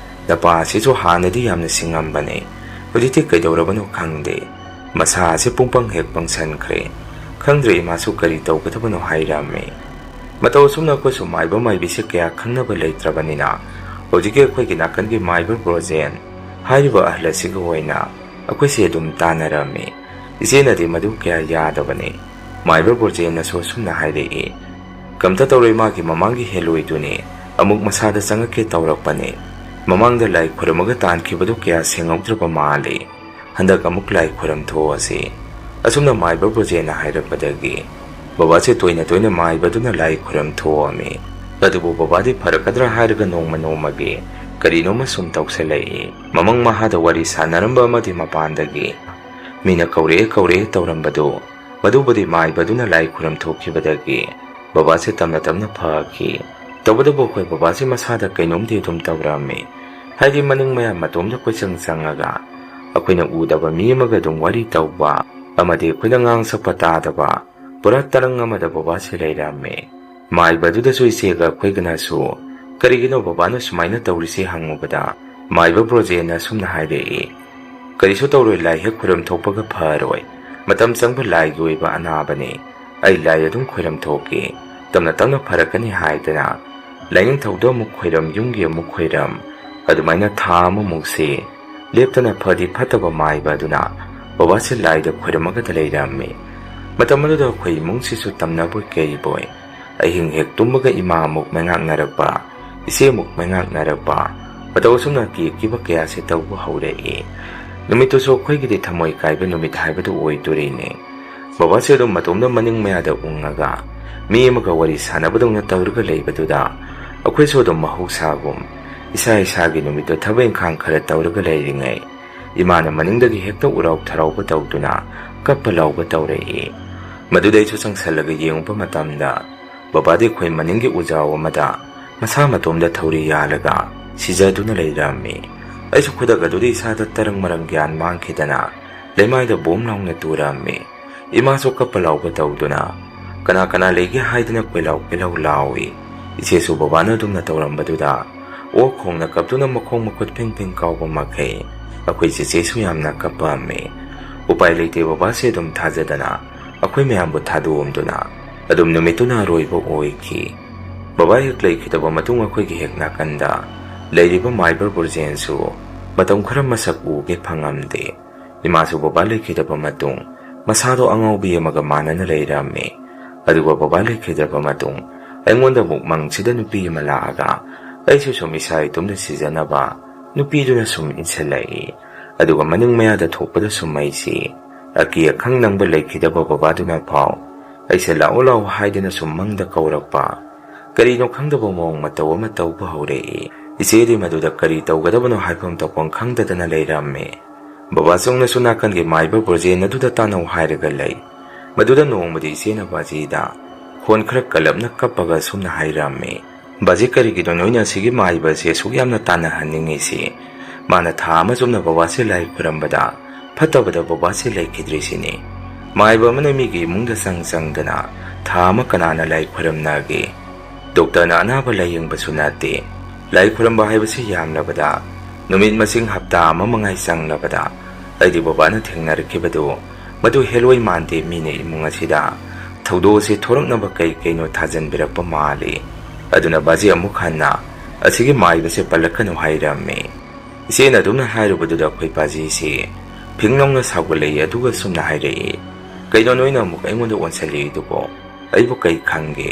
ꯅꯄꯥ ꯑꯁꯤꯁꯨ ꯍꯥꯟꯅꯗꯤ ꯌꯥꯝꯅ ꯁꯤꯡꯉꯝꯕꯅꯦ꯫ ꯍꯧꯖꯤꯛꯇꯤ ꯀꯩꯗꯧꯔꯕꯅꯣ ꯈꯪꯗꯦ꯫ ꯃꯁꯥ ꯑꯁꯤ ꯄꯨꯡꯄꯪ ꯍꯦꯛ ꯄꯪꯁꯟꯈ꯭ꯔꯦ꯫ ꯈꯪꯗ꯭ꯔꯦ ꯏꯃꯥꯁꯨ ꯀꯔꯤ ꯇꯧꯒꯗꯕꯅꯣ" ꯍꯥꯏꯔꯝꯃꯤ꯫ ꯃꯇꯧ ꯑꯁꯨꯝꯅ ꯑꯩꯈꯣꯏꯁꯨ ꯃꯥꯏꯕ ꯃꯥꯏꯕꯤꯁꯦ ꯀꯌꯥ ꯈꯪꯅꯕ ꯂꯩꯇ꯭ꯔꯕꯅꯤꯅ ꯍꯧꯖꯤꯛꯀꯤ ꯑꯩꯈꯣꯏꯒꯤ ꯅꯥꯀꯟꯒꯤ ꯃꯥꯏꯕ ꯕ꯭ꯔꯣꯖꯦꯟ ꯍꯥꯏꯔꯤꯕ ꯑꯍꯜ ꯑꯁꯤꯒ ꯑꯣꯏꯅ ꯑꯩꯈꯣꯏꯁꯦ ꯑꯗꯨꯝ ꯇꯥꯟꯅꯔꯝꯃꯤ꯫ ꯏꯆꯦꯅꯗꯤ ꯃꯗꯨ ꯀꯌꯥ ꯌꯥꯗꯕꯅꯤ꯫ ꯃꯥꯏꯕ ꯕ꯭ꯔꯣꯖꯦꯟꯅꯁꯨ ꯑꯁꯨꯝꯅ ꯍꯥꯏꯔꯛꯏ, "ꯀꯝꯇ ꯇꯧꯔꯣꯏ, ꯃꯥꯒꯤ ꯃꯃꯥꯡꯒꯤ ꯍꯦꯂꯣꯏꯗꯨꯅꯤ ꯑꯃꯨꯛ ꯃꯁꯥꯗ ꯆꯪꯉꯛꯀꯦ ꯇꯧꯔꯛꯄꯅꯤ꯫ ꯃꯃꯥꯡꯗ ꯂꯥꯏ ꯈꯨꯔꯨꯝꯃꯒ ꯇꯥꯟꯈꯤꯕꯗꯨ ꯀꯌꯥ ꯁꯦꯡꯍꯧꯗ꯭ꯔꯕ ꯃꯥꯜꯂꯤ꯫ ꯍꯟꯗꯛ ꯑꯃꯨꯛ ꯂꯥꯏ ꯈꯨꯔꯝ ꯊꯣꯛꯑꯁꯤ"꯫ ꯑꯁꯨꯝꯅ ꯃꯥꯏꯕ ꯕ꯭ꯔꯣꯖꯦꯟꯅ ꯍꯥꯏꯔꯛꯄꯗꯒꯤ ꯕꯕꯥꯁꯦ ꯇꯣꯏꯅ ꯇꯣꯏꯅ ꯃꯥꯏꯕꯗꯨꯅ ꯂꯥꯏ ꯈꯨꯔꯝ ꯊꯣꯛꯑꯝꯃꯤ꯫ ꯑꯗꯨꯕꯨ ꯕꯕꯥꯗꯤ ꯐꯔꯛꯀꯗ꯭ꯔꯥ ꯍꯥꯏꯔꯒ ꯅꯣꯡꯃ ꯅꯣꯡꯃꯒꯤ ꯀꯔꯤꯅꯣꯃ ꯁꯨꯝ ꯇꯧꯁꯜꯂꯛꯏ꯫ ꯃꯃꯪ ꯃꯍꯥꯗ ꯋꯥꯔꯤ ꯁꯥꯟꯅꯔꯝꯕ ꯑꯃꯗꯤ ꯃꯄꯥꯟꯗꯒꯤ ꯃꯤꯅ "ꯀꯧꯔꯛꯑꯦ, ꯀꯧꯔꯛꯑꯦ" ꯇꯧꯔꯝꯕꯗꯨ, ꯃꯗꯨꯕꯨꯗꯤ ꯃꯥꯏꯕꯗꯨꯅ ꯂꯥꯏ ꯈꯨꯔꯝ ꯊꯣꯛꯈꯤꯕꯗꯒꯤ ꯕꯕꯥꯁꯦ ꯇꯞꯅ ꯇꯞꯅ ꯐꯈꯤ꯫ ꯇꯧꯕꯇꯕꯨ ꯑꯩꯈꯣꯏ ꯕꯕꯥꯁꯦ ꯃꯁꯥꯗ ꯀꯩꯅꯣꯝꯗꯤ ꯑꯗꯨꯝ ꯇꯧꯔꯝꯃꯤ꯫ ꯍꯥꯏꯗꯤ ꯃꯅꯤꯡ ꯃꯌꯥ ꯃꯇꯣꯝꯗ ꯀꯣꯏꯆꯪ ꯆꯪꯉꯒ ꯑꯩꯈꯣꯏꯅ ꯎꯗꯕ ꯃꯤ ꯑꯃꯒ ꯑꯗꯨꯝ ꯋꯥꯔꯤ ꯇꯧꯕ ꯑꯃꯗꯤ ꯑꯩꯈꯣꯏꯅ ꯉꯥꯡ ꯁꯛꯄ ꯇꯥꯗꯕ ꯄꯨꯔꯥ ꯇꯔꯪ ꯑꯃꯗ ꯕꯕꯥꯁꯦ ꯂꯩꯔꯝꯃꯤ꯫ ꯃꯥꯏꯕꯗꯨꯗꯁꯨ ꯏꯆꯦꯒ ꯑꯩꯈꯣꯏꯒꯅꯁꯨ "ꯀꯔꯤꯒꯤꯅꯣ ꯕꯕꯥꯅ ꯁꯨꯃꯥꯏꯅ ꯇꯧꯔꯤꯁꯤ?" ꯍꯪꯉꯨꯕꯗ ꯃꯥꯏꯕ ꯕ꯭ꯔꯣꯖꯦꯟꯅ ꯑꯁꯨꯝꯅ ꯍꯥꯏꯔꯛꯏ, "ꯀꯔꯤꯁꯨ ꯇꯧꯔꯣꯏ, ꯂꯥꯏ ꯍꯦꯛ ꯈꯨꯔꯝ ꯊꯣꯛꯄꯒ ꯐꯔꯣꯏ꯫ ꯃꯇꯝ ꯆꯪꯕ ꯂꯥꯏꯒꯤ ꯑꯣꯏꯕ ꯑꯅꯥꯕꯅꯤ꯫ ꯑꯩ ꯂꯥꯏ ꯑꯗꯨꯝ ꯈꯣꯏꯔꯝ ꯊꯣꯛꯀꯦ꯫ ꯇꯞꯅ ꯇꯞꯅ ꯐꯔꯛꯀꯅꯤ" ꯍꯥꯏꯗꯅ ꯂꯥꯏꯅꯤꯡꯊꯧꯗ ꯑꯃꯨꯛ ꯈꯣꯏꯔꯝ, ꯌꯨꯝꯒꯤ ꯑꯃꯨꯛ ꯈꯣꯏꯔꯝ, ꯑꯗꯨꯃꯥꯏꯅ ꯊꯥ ꯑꯃꯃꯨꯛꯁꯦ ꯂꯦꯞꯇꯅ ꯐꯗꯤ ꯐꯠꯇꯕ ꯃꯥꯏꯕ ꯑꯗꯨꯅ ꯕꯕꯥꯁꯦ ꯂꯥꯏꯗ ꯈꯣꯏꯔꯝꯃꯒꯗ ꯂꯩꯔꯝꯃꯤ꯫ ꯃꯇꯝ ꯑꯗꯨꯗ ꯑꯩꯈꯣꯏ ꯏꯃꯨꯡꯁꯤꯁꯨ ꯇꯝꯅꯕꯣꯏ ꯀꯩꯕꯣꯏ ꯑꯍꯤꯡ ꯍꯦꯛ ꯇꯨꯝꯕꯒ ꯏꯃꯥ ꯑꯃꯨꯛ ꯃꯩꯉꯥꯛꯅꯔꯛꯄ, ꯏꯆꯦ ꯑꯃꯨꯛ ꯃꯩꯉꯥꯛꯅꯔꯛꯄ, ꯃꯇꯧ ꯑꯁꯨꯝꯅ ꯀꯤꯈꯤꯕ ꯀꯌꯥꯁꯦ ꯇꯧꯕ ꯍꯧꯔꯛꯏ꯫ ꯅꯨꯃꯤꯠꯇꯨꯁꯨ ꯑꯩꯈꯣꯏꯒꯤꯗꯤ ꯊꯃꯣꯏ ꯀꯥꯏꯕ ꯅꯨꯃꯤꯠ ꯍꯥꯏꯕꯗꯨ ꯑꯣꯏꯗꯣꯔꯤꯅꯦ꯫ ꯕꯕꯥꯁꯦ ꯑꯗꯨꯝ ꯃꯇꯣꯝꯗ ꯃꯅꯤꯡ ꯃꯌꯥꯗ ꯎꯪꯉꯒ ꯃꯤ ꯑꯃꯒ ꯋꯥꯔꯤ ꯁꯥꯟꯅꯕꯗꯧꯅ ꯇꯧꯔꯒ ꯂꯩꯕꯗꯨꯗ, ꯑꯩꯈꯣꯏꯁꯨ ꯑꯗꯨꯝ ꯃꯍꯧꯁꯥꯒꯨꯝ ꯏꯁꯥ ꯏꯁꯥꯒꯤ ꯅꯨꯃꯤꯠꯇꯣ ꯊꯕꯛ ꯏꯪꯈꯥꯡ ꯈꯔ ꯇꯧꯔꯒ ꯂꯩꯔꯤꯉꯩ, ꯏꯃꯥꯅ ꯃꯅꯤꯡꯗꯒꯤ ꯍꯦꯛꯇ ꯎꯔꯥꯎ ꯊꯔꯥꯎꯕ ꯇꯧꯗꯨꯅ ꯀꯞꯄ ꯂꯥꯎꯕ ꯇꯧꯔꯛꯏ꯫ ꯃꯗꯨꯗ ꯑꯩꯁꯨ ꯆꯪꯁꯜꯂꯒ ꯌꯦꯡꯉꯨꯕ ꯃꯇꯝꯗ, ꯕꯕꯥꯗꯤ ꯑꯩꯈꯣꯏ ꯃꯅꯤꯡꯒꯤ ꯎꯖꯥꯎ ꯑꯃꯗ ꯃꯁꯥ ꯃꯇꯣꯝꯗ ꯊꯧꯔꯤ ꯌꯥꯜꯂꯒ ꯁꯤꯖꯗꯨꯅ ꯂꯩꯔꯝꯃꯤ꯫ ꯑꯩꯁꯨ ꯈꯨꯗꯛ ꯑꯗꯨꯗ ꯏꯁꯥꯗ ꯇꯔꯪ ꯃꯔꯪ ꯒ꯭ꯌꯥꯟ ꯃꯥꯡꯈꯤꯗꯅ ꯂꯩꯃꯥꯏꯗ ꯕꯣꯝ ꯂꯥꯎꯅ ꯇꯨꯔꯝꯃꯤ꯫ ꯏꯃꯥꯁꯨ ꯀꯞꯄ ꯂꯥꯎꯕ ꯇꯧꯗꯨꯅ, "ꯀꯅꯥ ꯀꯅꯥ ꯂꯩꯒꯦ?" ꯍꯥꯏꯗꯨꯅ ꯀꯣꯏꯂꯥꯎ ꯀꯣꯏꯂꯥꯎ ꯂꯥꯎꯏ꯫ ꯏꯆꯦꯁꯨ ꯕꯕꯥꯅ ꯑꯗꯨꯝꯅ ꯇꯧꯔꯝꯕꯗꯨꯗ, ꯑꯣꯛ ꯈꯣꯡꯅ ꯀꯞꯇꯨꯅ ꯃꯈꯣꯡ ꯃꯈꯨꯠ ꯐꯤꯡ ꯐꯤꯡ ꯀꯥꯎꯕ ꯃꯈꯩ ꯑꯩꯈꯣꯏ ꯆꯦꯆꯦꯁꯨ ꯌꯥꯝꯅ ꯀꯞꯄꯝꯃꯤ꯫ ꯎꯄꯥꯏ ꯂꯩꯇꯦ, ꯕꯕꯥꯁꯦ ꯑꯗꯨꯝ ꯊꯥꯖꯗꯅ ꯑꯩꯈꯣꯏ ꯃꯌꯥꯝꯕꯨ ꯊꯥꯗꯣꯛꯑꯝꯗꯨꯅ ꯑꯗꯨꯝ ꯅꯨꯃꯤꯠꯇꯨꯅ ꯑꯔꯣꯏꯕ ꯑꯣꯏꯈꯤ꯫ ꯕꯕꯥ ꯍꯦꯛ ꯂꯩꯈꯤꯗꯕ ꯃꯇꯨꯡ ꯑꯩꯈꯣꯏꯒꯤ ꯍꯦꯛ ꯅꯥꯀꯟꯗ ꯂꯩꯔꯤꯕ ꯃꯥꯏꯕ ꯕꯨꯔꯖꯦꯟꯁꯨ ꯃꯇꯝ ꯈꯔ ꯃꯁꯛ ꯎꯒꯦ ꯐꯪꯉꯝꯗꯦ꯫ ꯏꯃꯥꯁꯨ ꯕꯕꯥ ꯂꯩꯈꯤꯗꯕ ꯃꯇꯨꯡ ꯃꯁꯥꯗꯣ ꯑꯉꯥꯎꯕꯤ ꯑꯃꯒ ꯃꯥꯟꯅꯅ ꯂꯩꯔꯝꯃꯤ꯫ ꯑꯗꯨꯒ ꯕꯕꯥ ꯂꯩꯈꯤꯗ꯭ꯔꯕ ꯃꯇꯨꯡ ꯑꯩꯉꯣꯟꯗ ꯑꯃꯨꯛ ꯃꯪꯁꯤꯗ ꯅꯨꯄꯤ ꯑꯃ ꯂꯥꯛꯑꯒ ꯑꯩꯁꯨ ꯁꯨꯝ ꯏꯁꯥ ꯏꯇꯣꯝꯇ ꯁꯤꯖꯅꯕ ꯅꯨꯄꯤꯗꯨꯅ ꯁꯨꯝ ꯏꯟꯁꯤꯜꯂꯛꯏ꯫ ꯑꯗꯨꯒ ꯃꯅꯤꯡ ꯃꯌꯥꯗ ꯊꯣꯛꯄꯗ ꯁꯨꯝ ꯑꯩꯁꯤ ꯑꯀꯤ ꯑꯈꯪ ꯅꯪꯕ ꯂꯩꯈꯤꯗꯕ ꯕꯕꯥꯗꯨꯅ ꯐꯥꯎ ꯑꯩꯁꯦ "ꯂꯥꯛꯑꯣ, ꯂꯥꯛꯑꯣ" ꯍꯥꯏꯗꯨꯅ ꯁꯨꯝ ꯃꯪꯗ ꯀꯧꯔꯛꯄ꯫ ꯀꯔꯤꯅꯣ ꯈꯪꯗꯕ ꯃꯑꯣꯡ ꯃꯇꯧ ꯑꯃ ꯇꯧꯕ ꯍꯧꯔꯛꯏ꯫ ꯏꯆꯦꯗꯤ ꯃꯗꯨꯗ ꯀꯔꯤ ꯇꯧꯒꯗꯕꯅꯣ ꯍꯥꯏꯐꯝ ꯇꯧꯐꯝ ꯈꯪꯗꯗꯅ ꯂꯩꯔꯝꯃꯤ꯫ ꯕꯕꯥ ꯆꯧꯅꯁꯨ ꯅꯥꯀꯟꯒꯤ ꯃꯥꯏꯕ ꯕꯨꯔꯖꯦꯟ ꯑꯗꯨꯗ ꯇꯥꯟꯅꯧ ꯍꯥꯏꯔꯒ ꯂꯩ꯫ ꯃꯗꯨꯗ ꯅꯣꯡꯃꯗꯤ ꯏꯆꯦꯅ ꯕꯥꯖꯤꯗ ꯈꯣꯟ ꯈꯔ ꯀꯜꯂꯞꯅ ꯀꯞꯄꯒ ꯑꯁꯨꯝꯅ ꯍꯥꯏꯔꯝꯃꯤ, "ꯕꯥꯖꯤ, ꯀꯔꯤꯒꯤꯅꯣ ꯅꯣꯏꯅ ꯑꯁꯤꯒꯤ ꯃꯥꯏꯕꯁꯦ ꯑꯁꯨꯛ ꯌꯥꯝꯅ ꯇꯥꯟꯅꯍꯟꯅꯤꯡꯉꯤꯁꯤ? ꯃꯥꯅ ꯊꯥ ꯑꯃ ꯆꯨꯞꯅ ꯕꯕꯥꯁꯦ ꯂꯥꯏ ꯈꯨꯔꯝꯕꯗ ꯐꯠꯇꯕꯗ ꯕꯕꯥꯁꯦ ꯂꯩꯈꯤꯗ꯭ꯔꯤꯁꯤꯅꯤ꯫ ꯃꯥꯏꯕ ꯑꯃꯅ ꯃꯤꯒꯤ ꯏꯃꯨꯡꯗ ꯆꯪ ꯆꯪꯗꯅ ꯊꯥ ꯑꯃ ꯀꯅꯥꯅ ꯂꯥꯏ ꯈꯨꯔꯝꯅꯒꯦ? ꯗꯣꯛꯇꯔꯅ ꯑꯅꯥꯕ ꯂꯥꯌꯦꯡꯕꯁꯨ ꯅꯠꯇꯦ꯫ ꯂꯥꯏ ꯈꯨꯔꯝꯕ ꯍꯥꯏꯕꯁꯤ ꯌꯥꯝꯂꯕꯗ ꯅꯨꯃꯤꯠ ꯃꯁꯤꯡ ꯍꯞꯇꯥ ꯑꯃ ꯃꯉꯥꯏ ꯆꯪꯂꯕꯗ ꯑꯩꯗꯤ ꯕꯕꯥꯅ ꯊꯦꯡꯅꯔꯛꯈꯤꯕꯗꯨ ꯃꯗꯨ ꯍꯦꯂꯣꯏ ꯃꯥꯟꯗꯦ, ꯃꯤꯅ ꯏꯃꯨꯡ ꯑꯁꯤꯗ ꯊꯧꯗꯣꯛ ꯑꯁꯤ ꯊꯣꯔꯛꯅꯕ ꯀꯩ ꯀꯩꯅꯣ ꯊꯥꯖꯟꯕꯤꯔꯛꯄ ꯃꯥꯜꯂꯤ꯫ ꯑꯗꯨꯅ ꯕꯥꯖꯤ ꯑꯃꯨꯛ ꯍꯟꯅ ꯑꯁꯤꯒꯤ ꯃꯥꯏꯕꯁꯦ ꯄꯜꯂꯛꯀꯅꯨ" ꯍꯥꯏꯔꯝꯃꯤ꯫ ꯏꯆꯦꯅ ꯑꯗꯨꯝꯅ ꯍꯥꯏꯔꯨꯕꯗꯨꯗ ꯑꯩꯈꯣꯏ ꯕꯥꯖꯤꯁꯤ ꯐꯤꯡ ꯂꯥꯎꯅ ꯁꯥꯎꯒꯠꯂꯛꯏ, ꯑꯗꯨꯒ ꯁꯨꯝꯅ ꯍꯥꯏꯔꯛꯏ, "ꯀꯩꯅꯣ ꯅꯣꯏꯅ ꯑꯃꯨꯛ ꯑꯩꯉꯣꯟꯗ ꯑꯣꯟꯁꯤꯜꯂꯛꯏꯗꯨꯕꯣ? ꯑꯩꯕꯨ ꯀꯩ ꯈꯪꯒꯦ?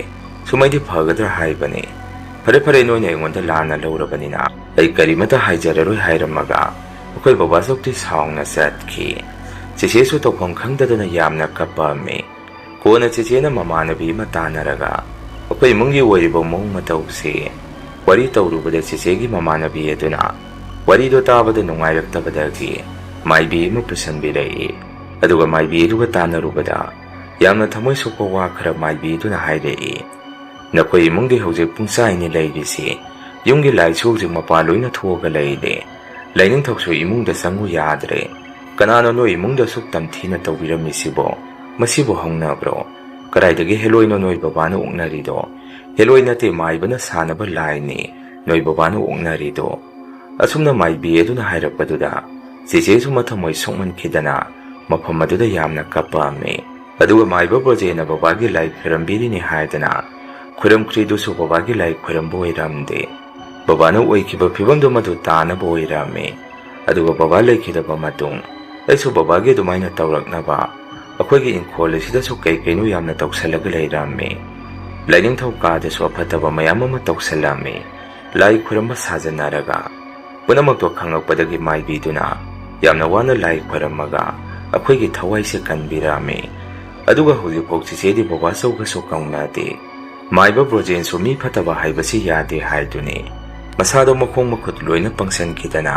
ꯁꯨꯝ ꯑꯩꯗꯤ ꯐꯒꯗ꯭ꯔꯥ ꯍꯥꯏꯕꯅꯤ꯫ ꯐꯔꯦ ꯐꯔꯦ, ꯅꯣꯏꯅ ꯑꯩꯉꯣꯟꯗ ꯂꯥꯟꯅ ꯂꯧꯔꯕꯅꯤꯅ ꯑꯩ ꯀꯔꯤꯃꯇ ꯍꯥꯏꯖꯔꯔꯣꯏ" ꯍꯥꯏꯔꯝꯃꯒ ꯑꯩꯈꯣꯏ ꯕꯕꯥ ꯆꯧꯗꯤ ꯁꯥꯎꯅ ꯆꯠꯈꯤ꯫ ꯆꯦꯆꯦꯁꯨ ꯇꯧꯐꯝ ꯈꯪꯗꯗꯅ ꯌꯥꯝꯅ ꯀꯞꯄꯝꯃꯤ꯫ ꯀꯣꯟꯅ ꯆꯦꯆꯦꯅ ꯃꯃꯥꯟꯅꯕꯤ ꯑꯃ ꯇꯥꯟꯅꯔꯒ ꯑꯩꯈꯣꯏ ꯏꯃꯨꯡꯒꯤ ꯑꯣꯏꯔꯤꯕ ꯃꯑꯣꯡ ꯃꯇꯧꯁꯤ ꯋꯥꯔꯤ ꯇꯧꯔꯨꯕꯗ ꯆꯦꯆꯦꯒꯤ ꯃꯃꯥꯟꯅꯕꯤ ꯑꯗꯨꯅ ꯋꯥꯔꯤꯗꯣ ꯇꯥꯕꯗ ꯅꯨꯡꯉꯥꯏꯔꯛꯇꯕꯗꯒꯤ ꯃꯥꯏꯕꯤ ꯑꯃ ꯄꯨꯁꯟꯕꯤꯔꯛꯏ꯫ ꯑꯗꯨꯒ ꯃꯥꯏꯕꯤ ꯑꯗꯨꯒ ꯇꯥꯟꯅꯔꯨꯕꯗ ꯌꯥꯝꯅ ꯊꯃꯣꯏ ꯁꯣꯛꯄ ꯋꯥ ꯈꯔ ꯃꯥꯏꯕꯤ ꯑꯗꯨꯅ ꯍꯥꯏꯔꯛꯏ, "ꯅꯈꯣꯏ ꯏꯃꯨꯡꯗꯤ ꯍꯧꯖꯤꯛ ꯄꯨꯡꯆꯥꯏꯅꯤ ꯂꯩꯔꯤꯁꯤ꯫ ꯌꯨꯝꯒꯤ ꯂꯥꯏꯁꯨ ꯍꯧꯖꯤꯛ ꯃꯄꯥꯟ ꯂꯣꯏꯅ ꯊꯣꯛꯑꯒ ꯂꯩꯔꯦ꯫ ꯂꯥꯏꯅꯤꯡꯊꯧꯁꯨ ꯏꯃꯨꯡꯗ ꯆꯪꯉꯨ ꯌꯥꯗ꯭ꯔꯦ꯫ ꯀꯅꯥꯅꯣ ꯅꯣꯏ ꯏꯃꯨꯡꯗ ꯑꯁꯨꯛ ꯇꯝꯊꯤꯅ ꯇꯧꯕꯤꯔꯝꯃꯤꯁꯤꯕꯣ? ꯃꯁꯤꯕꯨ ꯍꯧꯅꯕ꯭ꯔꯣ? ꯀꯗꯥꯏꯗꯒꯤ ꯍꯦꯂꯣꯏꯅꯣ ꯅꯣꯏ ꯕꯕꯥꯅ ꯑꯣꯛꯅꯔꯤꯗꯣ? ꯍꯦꯂꯣꯏ ꯅꯠꯇꯦ, ꯃꯥꯏꯕꯅ ꯁꯥꯟꯅꯕ ꯂꯥꯏꯅꯤ ꯅꯣꯏ ꯕꯕꯥꯅ ꯑꯣꯛꯅꯔꯤꯗꯣ?" ꯑꯁꯨꯝꯅ ꯃꯥꯏꯕꯤ ꯑꯗꯨꯅ ꯍꯥꯏꯔꯛꯄꯗꯨꯗ ꯆꯦꯆꯦꯁꯨ ꯃꯊꯃꯣꯏ ꯁꯣꯛꯃꯟꯈꯤꯗꯅ ꯃꯐꯝ ꯑꯗꯨꯗ ꯌꯥꯝꯅ ꯀꯞꯄꯝꯃꯤ꯫ ꯑꯗꯨꯒ ꯃꯥꯏꯕ ꯕ꯭ꯔꯣꯖꯦꯅ ꯕꯕꯥꯒꯤ ꯂꯥꯏ ꯈꯣꯏꯔꯝꯕꯤꯔꯤꯅꯤ ꯍꯥꯏꯗꯅ ꯈꯣꯏꯔꯝꯈ꯭ꯔꯤꯗꯨꯁꯨ ꯕꯕꯥꯒꯤ ꯂꯥꯏ ꯈꯣꯏꯔꯝꯕ ꯑꯣꯏꯔꯝꯗꯦ꯫ ꯕꯕꯥꯅ ꯑꯣꯏꯈꯤꯕ ꯐꯤꯕꯝꯗꯨ ꯃꯗꯨ ꯇꯥꯅꯕ ꯑꯣꯏꯔꯝꯃꯤ꯫ ꯑꯗꯨꯒ ꯕꯕꯥ ꯂꯩꯈꯤꯗꯕ ꯃꯇꯨꯡ ꯑꯩꯁꯨ ꯕꯕꯥꯒꯤ ꯑꯗꯨꯃꯥꯏꯅ ꯇꯧꯔꯛꯅꯕ ꯑꯩꯈꯣꯏꯒꯤ ꯏꯪꯈꯣꯜ ꯑꯁꯤꯗꯁꯨ ꯀꯩ ꯀꯩꯅꯣ ꯌꯥꯝꯅ ꯇꯧꯁꯜꯂꯒ ꯂꯩꯔꯝꯃꯤ꯫ ꯂꯥꯏꯅꯤꯡꯊꯧ ꯀꯥꯗꯁꯨ ꯑꯐꯠꯇꯕ ꯃꯌꯥꯝ ꯑꯃ ꯇꯧꯁꯜꯂꯝꯃꯤ꯫ ꯂꯥꯏ ꯈꯨꯔꯨꯝꯕ ꯁꯥꯖꯟꯅꯔꯒ ꯄꯨꯝꯅꯃꯛꯇꯣ ꯈꯪꯂꯛꯄꯗꯒꯤ ꯃꯥꯏꯕꯤꯗꯨꯅ ꯌꯥꯝꯅ ꯋꯥꯅ ꯂꯥꯏ ꯈꯨꯔꯨꯝꯃꯒ ꯑꯩꯈꯣꯏꯒꯤ ꯊꯋꯥꯏꯁꯦ ꯀꯟꯕꯤꯔꯝꯃꯤ꯫ ꯑꯗꯨꯒ ꯍꯧꯖꯤꯛꯐꯥꯎ ꯆꯤꯆꯦꯗꯤ ꯕꯕꯥꯆꯧꯒꯁꯨ ꯀꯧꯅꯗꯦ꯫ ꯃꯥꯏꯕ ꯕ꯭ꯔꯣꯖꯦꯟꯁꯨ ꯃꯤ ꯐꯠꯇꯕ ꯍꯥꯏꯕꯁꯤ ꯌꯥꯗꯦ ꯍꯥꯏꯗꯨꯅꯤ꯫ ꯃꯁꯥꯗꯣ ꯃꯈꯣꯡ ꯃꯈꯨꯠ ꯂꯣꯏꯅ ꯄꯪꯁꯟꯈꯤꯗꯅ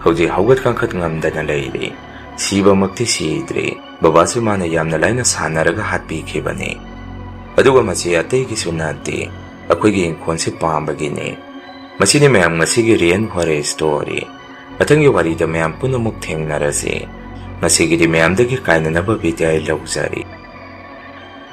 ꯍꯧꯖꯤꯛ ꯍꯧꯒꯠ ꯀꯥꯡꯈꯠ ꯉꯝꯗꯅ ꯂꯩꯔꯤ꯫ ꯁꯤꯕꯃꯛꯇꯤ ꯁꯤꯗ꯭ꯔꯤ꯫ ꯕꯕꯥꯁꯨ ꯃꯥꯅ ꯌꯥꯝꯅ ꯂꯥꯏꯅ ꯁꯥꯟꯅꯔꯒ ꯍꯥꯠꯄꯤꯈꯤꯕꯅꯤ꯫ ꯑꯗꯨꯒ ꯃꯁꯤ ꯑꯇꯩꯒꯤꯁꯨ ꯅꯠꯇꯦ, ꯑꯩꯈꯣꯏꯒꯤ ꯏꯪꯈꯣꯜꯁꯤ ꯄꯥꯝꯕꯒꯤꯅꯤ꯫ ꯃꯁꯤꯅꯤ ꯃꯌꯥꯝ ꯉꯁꯤꯒꯤ ꯔꯤꯌꯦꯜ ꯍꯣꯔꯔ ꯁ꯭ꯇꯣꯔꯤ꯫ ꯃꯊꯪꯒꯤ ꯋꯥꯔꯤꯗ ꯃꯌꯥꯝ ꯄꯨꯟꯅꯃꯨꯛ ꯊꯦꯡꯅꯔꯁꯤ꯫ ꯉꯁꯤꯒꯤꯗꯤ ꯃꯌꯥꯝꯗꯒꯤ ꯀꯥꯏꯅꯅꯕ ꯕꯤꯗꯥꯏ ꯂꯧꯖꯔꯤ꯫